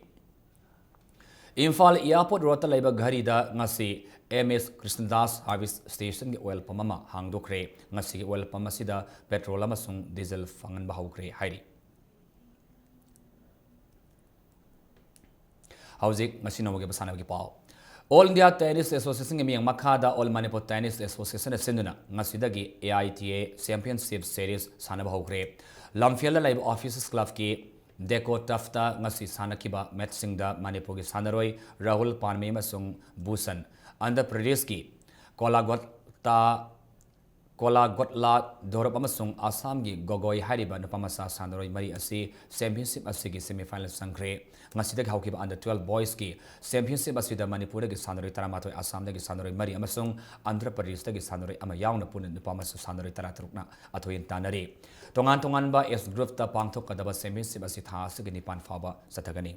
ꯏꯝꯐꯥꯜ ꯑꯦꯌꯥꯔꯄꯣꯔꯠ ꯔꯣꯗꯇ ꯂꯩꯕ ꯘꯔꯤꯗ ꯉꯁꯤ ꯑꯦꯝ ꯑꯦꯁ ꯀ꯭ꯔꯤꯁꯅꯗꯥꯁ ꯁꯥꯔꯚꯤꯁ ꯁ꯭ꯇꯦꯁꯟꯒꯤ ꯑꯣꯏꯜ ꯄꯝ ꯑꯃ ꯍꯥꯡꯗꯣꯛꯈ꯭ꯔꯦ꯫ ꯉꯁꯤꯒꯤ ꯑꯣꯏꯜ ꯄꯝ ꯑꯁꯤꯗ ꯄꯦꯇ꯭ꯔꯣꯜ ꯑꯃꯁꯨꯡ ꯗꯤꯖꯜ ꯐꯪꯍꯟꯕ ꯍꯧꯈ꯭ꯔꯦ ꯍꯥꯏꯔꯤ꯫ ꯍꯧꯖꯤꯛ ꯉꯁꯤ ꯅꯣꯡꯃꯒꯤ ꯃꯁꯥꯟꯅꯕꯒꯤ ꯄꯥꯎ꯫ All India Tennis Associationꯒꯤ ꯃꯤꯠꯌꯦꯡ ꯃꯈꯥꯗ All Manipur Tennis Associationꯅ ꯁꯤꯟꯗꯨꯅ ꯉꯁꯤꯗꯒꯤ A I T A Championship Series ꯁꯥꯟꯅꯕ ꯍꯧꯈ꯭ꯔꯦ꯫ ꯂꯝꯐꯦꯜꯗ ꯂꯩꯕ Officers Clubꯀꯤ Deco Turfꯇ ꯉꯁꯤ ꯁꯥꯟꯅꯈꯤꯕ matchꯁꯤꯡꯗ ꯃꯅꯤꯄꯨꯔꯒꯤ ꯁꯥꯟꯅꯔꯣꯏ ꯔꯥꯍꯨꯜ ꯄꯥꯟꯃꯤ ꯑꯃꯁꯨꯡ ꯚꯨꯁꯟ, ꯑꯟꯙ꯭ꯔ ꯄ꯭ꯔꯗꯦꯁꯀꯤ ꯀꯣꯂꯥꯒꯣꯠꯇ ꯀꯣꯂꯥꯒꯣꯠꯂꯥ ꯗꯣꯔꯞ ꯑꯃꯁꯨꯡ ꯑꯁꯥꯝꯒꯤ ꯒꯣꯒꯣꯏ ꯍꯥꯏꯔꯤꯕ ꯅꯨꯄꯥꯃꯆꯥ ꯁꯥꯟꯅꯔꯣꯏ ꯃꯔꯤ ꯑꯁꯤ championship ꯑꯁꯤꯒꯤ semifinal ꯆꯪꯈ꯭ꯔꯦ꯫ ꯉꯁꯤꯗꯒꯤ ꯍꯧꯈꯤꯕ under twelve boysꯀꯤ championship ꯑꯁꯤꯗ ꯃꯅꯤꯄꯨꯔꯗꯒꯤ ꯁꯥꯟꯅꯔꯣꯏ ꯇꯔꯥꯃꯥꯊꯣꯏ, ꯑꯁꯥꯝꯗꯒꯤ ꯁꯥꯟꯅꯔꯣꯏ ꯃꯔꯤ ꯑꯃꯁꯨꯡ ꯑꯟꯙ꯭ꯔ ꯄ꯭ꯔꯗꯦꯁꯇꯒꯤ ꯁꯥꯟꯅꯔꯣꯏ ꯑꯃ ꯌꯥꯎꯅ ꯄꯨꯟꯅ ꯅꯨꯄꯥꯃꯆꯥ ꯁꯥꯟꯅꯔꯣꯏ ꯇꯔꯥꯇꯔꯨꯛꯅ ꯑꯊꯣꯏ ꯑꯍꯟ ꯇꯥꯟꯅꯔꯤ꯫ ꯇꯣꯉꯥꯟ ꯇꯣꯉꯥꯟꯕ age groupꯇ ꯄꯥꯡꯊꯣꯛꯀꯗꯕ championship ꯑꯁꯤ ꯊꯥ ꯑꯁꯤꯒꯤ ꯅꯤꯄꯥꯟ ꯐꯥꯎꯕ ꯆꯠꯊꯒꯅꯤ꯫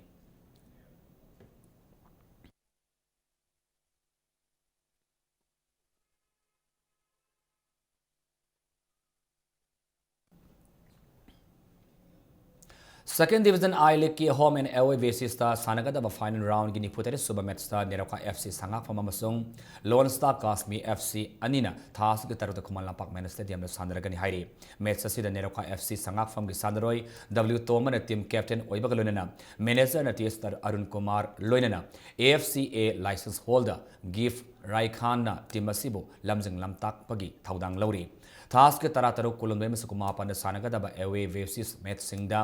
Second Division I Leagueꯀꯤ home and away basisꯇ ꯁꯥꯟꯅꯒꯗꯕ final roundꯒꯤ ꯅꯤꯐꯨꯇꯔꯦꯠ ꯁꯨꯕ matchꯇ ꯅꯦꯔꯣꯀꯥ F C ꯁꯉꯥꯛꯐꯝ ꯑꯃꯁꯨꯡ Lone Star Kashmir F C ꯑꯅꯤꯅ ꯊꯥ ꯑꯁꯤꯒꯤ ꯇꯔꯨꯛꯇ ꯈꯨꯃꯟ ꯂꯝꯄꯥꯛ ꯃꯦꯟ stadiumꯗ ꯁꯥꯟꯅꯔꯒꯅꯤ ꯍꯥꯏꯔꯤ꯫ Match ꯑꯁꯤꯗ ꯅꯦꯔꯣꯀꯥ F C ꯁꯉꯥꯛꯐꯝꯒꯤ ꯁꯥꯟꯅꯔꯣꯏ W ꯇꯣꯝꯕꯅ team captain ꯑꯣꯏꯕꯒ ꯂꯣꯏꯅꯅ managerꯅ T S ꯑꯔꯨꯟ ꯀꯨꯃꯥꯔ ꯂꯣꯏꯅꯅ A F C A licence holder gift ꯔꯥꯏꯈꯥꯟꯅ team ꯑꯁꯤꯕꯨ ꯂꯝꯖꯤꯡ ꯂꯝꯇꯥꯛꯄꯒꯤ ꯊꯧꯗꯥꯡ ꯂꯧꯔꯤ꯫ ꯊꯥ ꯑꯁꯤꯒꯤ ꯇꯔꯥꯇꯔꯨꯛ, ꯀꯨꯟꯍꯨꯝꯗꯣꯏ ꯑꯃꯁꯨꯡ ꯀꯨꯟꯃꯥꯄꯟꯗ ꯁꯥꯟꯅꯒꯗꯕ away basis matchꯁꯤꯡꯗ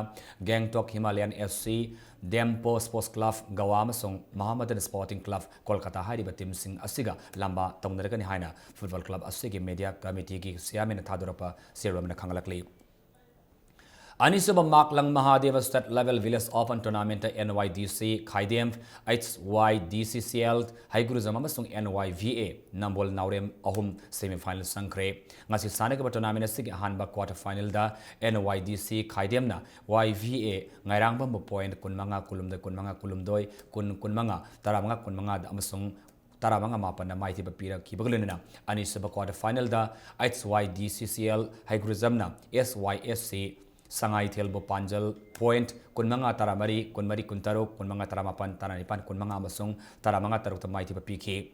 Gangtok Himalayan F C, Dempo Sports Club Goa ꯑꯃꯁꯨꯡ Mohammedan Sporting Club Kolkata ꯍꯥꯏꯔꯤꯕ teamꯁꯤꯡ ꯑꯁꯤꯒ ꯂꯝꯕꯥ ꯇꯧꯅꯔꯒꯅꯤ ꯍꯥꯏꯅ football club ꯑꯁꯤꯒꯤ media committeeꯒꯤ chairmanꯅ ꯊꯥꯗꯣꯔꯛꯄ ꯆꯦꯔꯣꯜ ꯑꯃꯅ ꯈꯪꯍꯜꯂꯛꯂꯤ꯫ ꯑꯅꯤꯁꯨꯕ ꯃꯥꯛꯂꯪ ꯃꯍꯥꯗꯦꯕ State Level Village Open Tournamentꯇ N Y D C ꯈꯥꯏꯗꯦꯝ, H Y D C C L ꯍꯩꯒ꯭ꯔꯨꯖꯝ ꯑꯃꯁꯨꯡ N Y V A ꯅꯝꯕꯣꯜ ꯅꯥꯎꯔꯦꯝ ꯑꯍꯨꯝ semifinal ꯆꯪꯈ꯭ꯔꯦ꯫ ꯉꯁꯤ ꯁꯥꯟꯅꯈꯤꯕ tournament ꯑꯁꯤꯒꯤ ꯑꯍꯥꯟꯕ quarter finalꯗ N Y D C ꯈꯥꯏꯗꯦꯝꯅ Y V A ꯉꯥꯏꯔꯥꯡꯕꯝꯕꯨ point ꯀꯨꯟꯃꯉꯥ, ꯀꯨꯟꯍꯨꯝꯗꯣꯏ, ꯀꯨꯟꯃꯉꯥ, ꯀꯨꯟꯍꯨꯝꯗꯣꯏ, ꯀꯨꯟ, ꯀꯨꯟꯃꯉꯥ, ꯇꯔꯥꯃꯉꯥ, ꯀꯨꯟꯃꯉꯥꯗ ꯑꯃꯁꯨꯡ ꯇꯔꯥꯃꯉꯥ ꯃꯥꯄꯟꯅ ꯃꯥꯏꯊꯤꯕ ꯄꯤꯔꯛꯈꯤꯕꯒ ꯂꯣꯏꯅꯅ ꯑꯅꯤꯁꯨꯕ quarter finalꯗ H Y D C C L ꯍꯩꯒ꯭ꯔꯨꯖꯝꯅ S Y S C ꯁꯉꯥꯏꯊꯦꯜꯕꯨ ꯄꯥꯟꯖꯜ point ꯀꯨꯟꯃꯉꯥ, ꯇꯔꯥꯃꯔꯤ, ꯀꯨꯟꯃꯔꯤ, ꯀꯨꯟꯇꯔꯨꯛ, ꯀꯨꯟꯃꯉꯥ, ꯇꯔꯥꯃꯥꯄꯟ, ꯇꯔꯥꯅꯤꯄꯥꯟ, ꯀꯨꯟꯃꯉꯥ ꯑꯃꯁꯨꯡ ꯇꯔꯥꯃꯉꯥ, ꯇꯔꯨꯛꯇ ꯃꯥꯏꯊꯤꯕ ꯄꯤꯈꯤ꯫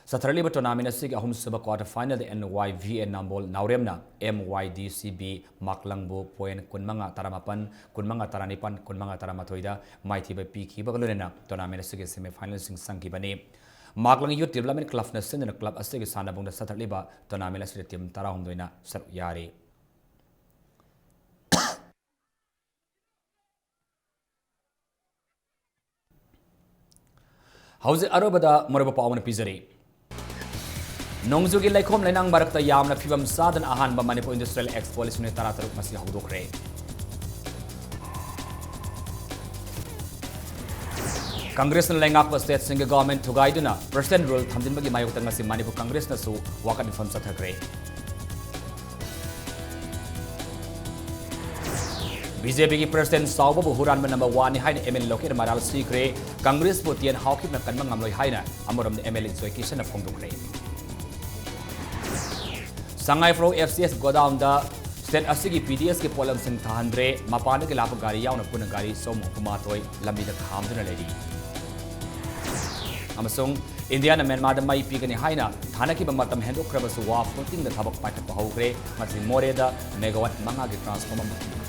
ꯆꯠꯊꯔꯛꯂꯤꯕ tournament ꯑꯁꯤꯒꯤ ꯑꯍꯨꯝꯁꯨꯕ quarter finalꯗ N Y V A Nambol ꯅꯥꯎꯔꯦꯝꯅ M Y D C B ꯃꯥꯛꯂꯪꯕꯨ point ꯀꯨꯟꯃꯉꯥ, ꯇꯔꯥꯃꯥꯄꯟ, ꯀꯨꯟꯃꯉꯥ, ꯇꯔꯥꯅꯤꯄꯥꯟ, ꯀꯨꯟꯃꯉꯥ, ꯇꯔꯥꯃꯥꯊꯣꯏꯗ ꯃꯥꯏꯊꯤꯕ ꯄꯤꯈꯤꯕꯒ ꯂꯣꯏꯅꯅ tournament ꯑꯁꯤꯒꯤ semifinalꯁꯤꯡ ꯆꯪꯈꯤꯕꯅꯤ꯫ ꯃꯥꯛꯂꯪ Youth Development Clubꯅ ꯁꯤꯟꯗꯨꯅ club ꯑꯁꯤꯒꯤ ꯁꯥꯟꯅꯕꯨꯡꯗ ꯆꯠꯊꯔꯛꯂꯤꯕ tournamentꯗ team ꯇꯔꯥꯍꯨꯝꯗꯣꯏꯅ ꯁꯔꯨꯛ ꯌꯥꯔꯤ꯫ ꯍꯧꯖꯤꯛ ꯑꯔꯣꯏꯕꯗ ꯃꯔꯨꯑꯣꯏꯕ ꯄꯥꯎ ꯑꯃ ꯄꯤꯖꯔꯤ꯫ ꯅꯣꯡꯖꯨꯒꯤ ꯂꯩꯈꯣꯝ ꯂꯩꯅꯥꯡ ꯃꯔꯛꯇ ꯌꯥꯝꯅ ꯐꯤꯕꯝ ꯆꯥꯗꯅ ꯑꯍꯥꯟꯕ ꯃꯅꯤꯄꯨꯔ Industrial Expo ꯂꯤꯁꯤꯡ ꯑꯅꯤ ꯇꯔꯥꯇꯔꯨꯛ ꯃꯁꯤ ꯍꯧꯗꯣꯛꯈ꯭ꯔꯦ꯫ ꯀꯪꯒ꯭ꯔꯦꯁꯅ ꯂꯩꯉꯥꯛꯄ stateꯁꯤꯡꯒꯤ government ꯊꯨꯒꯥꯏꯗꯨꯅ president rule ꯊꯝꯖꯤꯟꯕꯒꯤ ꯃꯥꯌꯣꯛꯇ ꯉꯁꯤ ꯃꯅꯤꯄꯨꯔ ꯀꯪꯒ꯭ꯔꯦꯁꯅꯁꯨ ꯋꯥꯀꯠ ꯃꯤꯐꯝ ꯆꯠꯊꯈ꯭ꯔꯦ꯫ BJPꯒꯤ president ꯆꯥꯎꯕꯕꯨ ꯍꯨꯔꯥꯟꯕ number oneꯅꯤ ꯍꯥꯏꯅ MLA ꯂꯣꯀꯦꯠ ꯃꯔꯥꯜ ꯁꯤꯈ꯭ꯔꯦ꯫ ꯀꯪꯒ꯭ꯔꯦꯁꯄꯨ ꯇꯤ ꯑꯦꯟ ꯍꯥꯎꯈꯤꯕꯅ ꯀꯟꯕ ꯉꯝꯂꯣꯏ ꯍꯥꯏꯅ ꯑꯃꯔꯣꯝꯗ MLA ꯖꯣꯏ ꯀꯤꯁꯟꯅ ꯐꯣꯡꯗꯣꯛꯈ꯭ꯔꯦ꯫ ꯁꯉꯥꯏꯄ꯭ꯔꯧ FCS godownꯗ state ꯑꯁꯤꯒꯤ PDSꯀꯤ ꯄꯣꯠꯂꯝꯁꯤꯡ ꯊꯥꯍꯟꯗ꯭ꯔꯦ꯫ ꯃꯄꯥꯟꯗꯒꯤ ꯂꯥꯛꯄ ꯒꯥꯔꯤ ꯌꯥꯎꯅ ꯄꯨꯟꯅ ꯒꯥꯔꯤ ꯆꯍꯨꯝ ꯍꯨꯝꯐꯨ ꯃꯥꯊꯣꯏ ꯂꯝꯕꯤꯗ ꯈꯥꯝꯗꯨꯅ ꯂꯩꯔꯤ꯫ ꯑꯃꯁꯨꯡ ꯏꯟꯗꯤꯌꯥꯅ ꯃ꯭ꯌꯥꯟꯃꯥꯔꯗ ꯃꯩ ꯄꯤꯒꯅꯤ ꯍꯥꯏꯅ ꯊꯥꯅꯈꯤꯕ ꯃꯇꯝ ꯍꯦꯟꯗꯣꯛꯈ꯭ꯔꯕꯁꯨ ꯋꯥ ꯐ꯭ꯂꯣꯇꯤꯡꯗ ꯊꯕꯛ ꯄꯥꯏꯈꯠꯄ ꯍꯧꯈ꯭ꯔꯦ꯫ ꯉꯁꯤ ꯃꯣꯔꯦꯗ megawatt ꯃꯉꯥꯒꯤ transformer ꯑꯃ ꯃꯨꯊꯠꯈꯤ꯫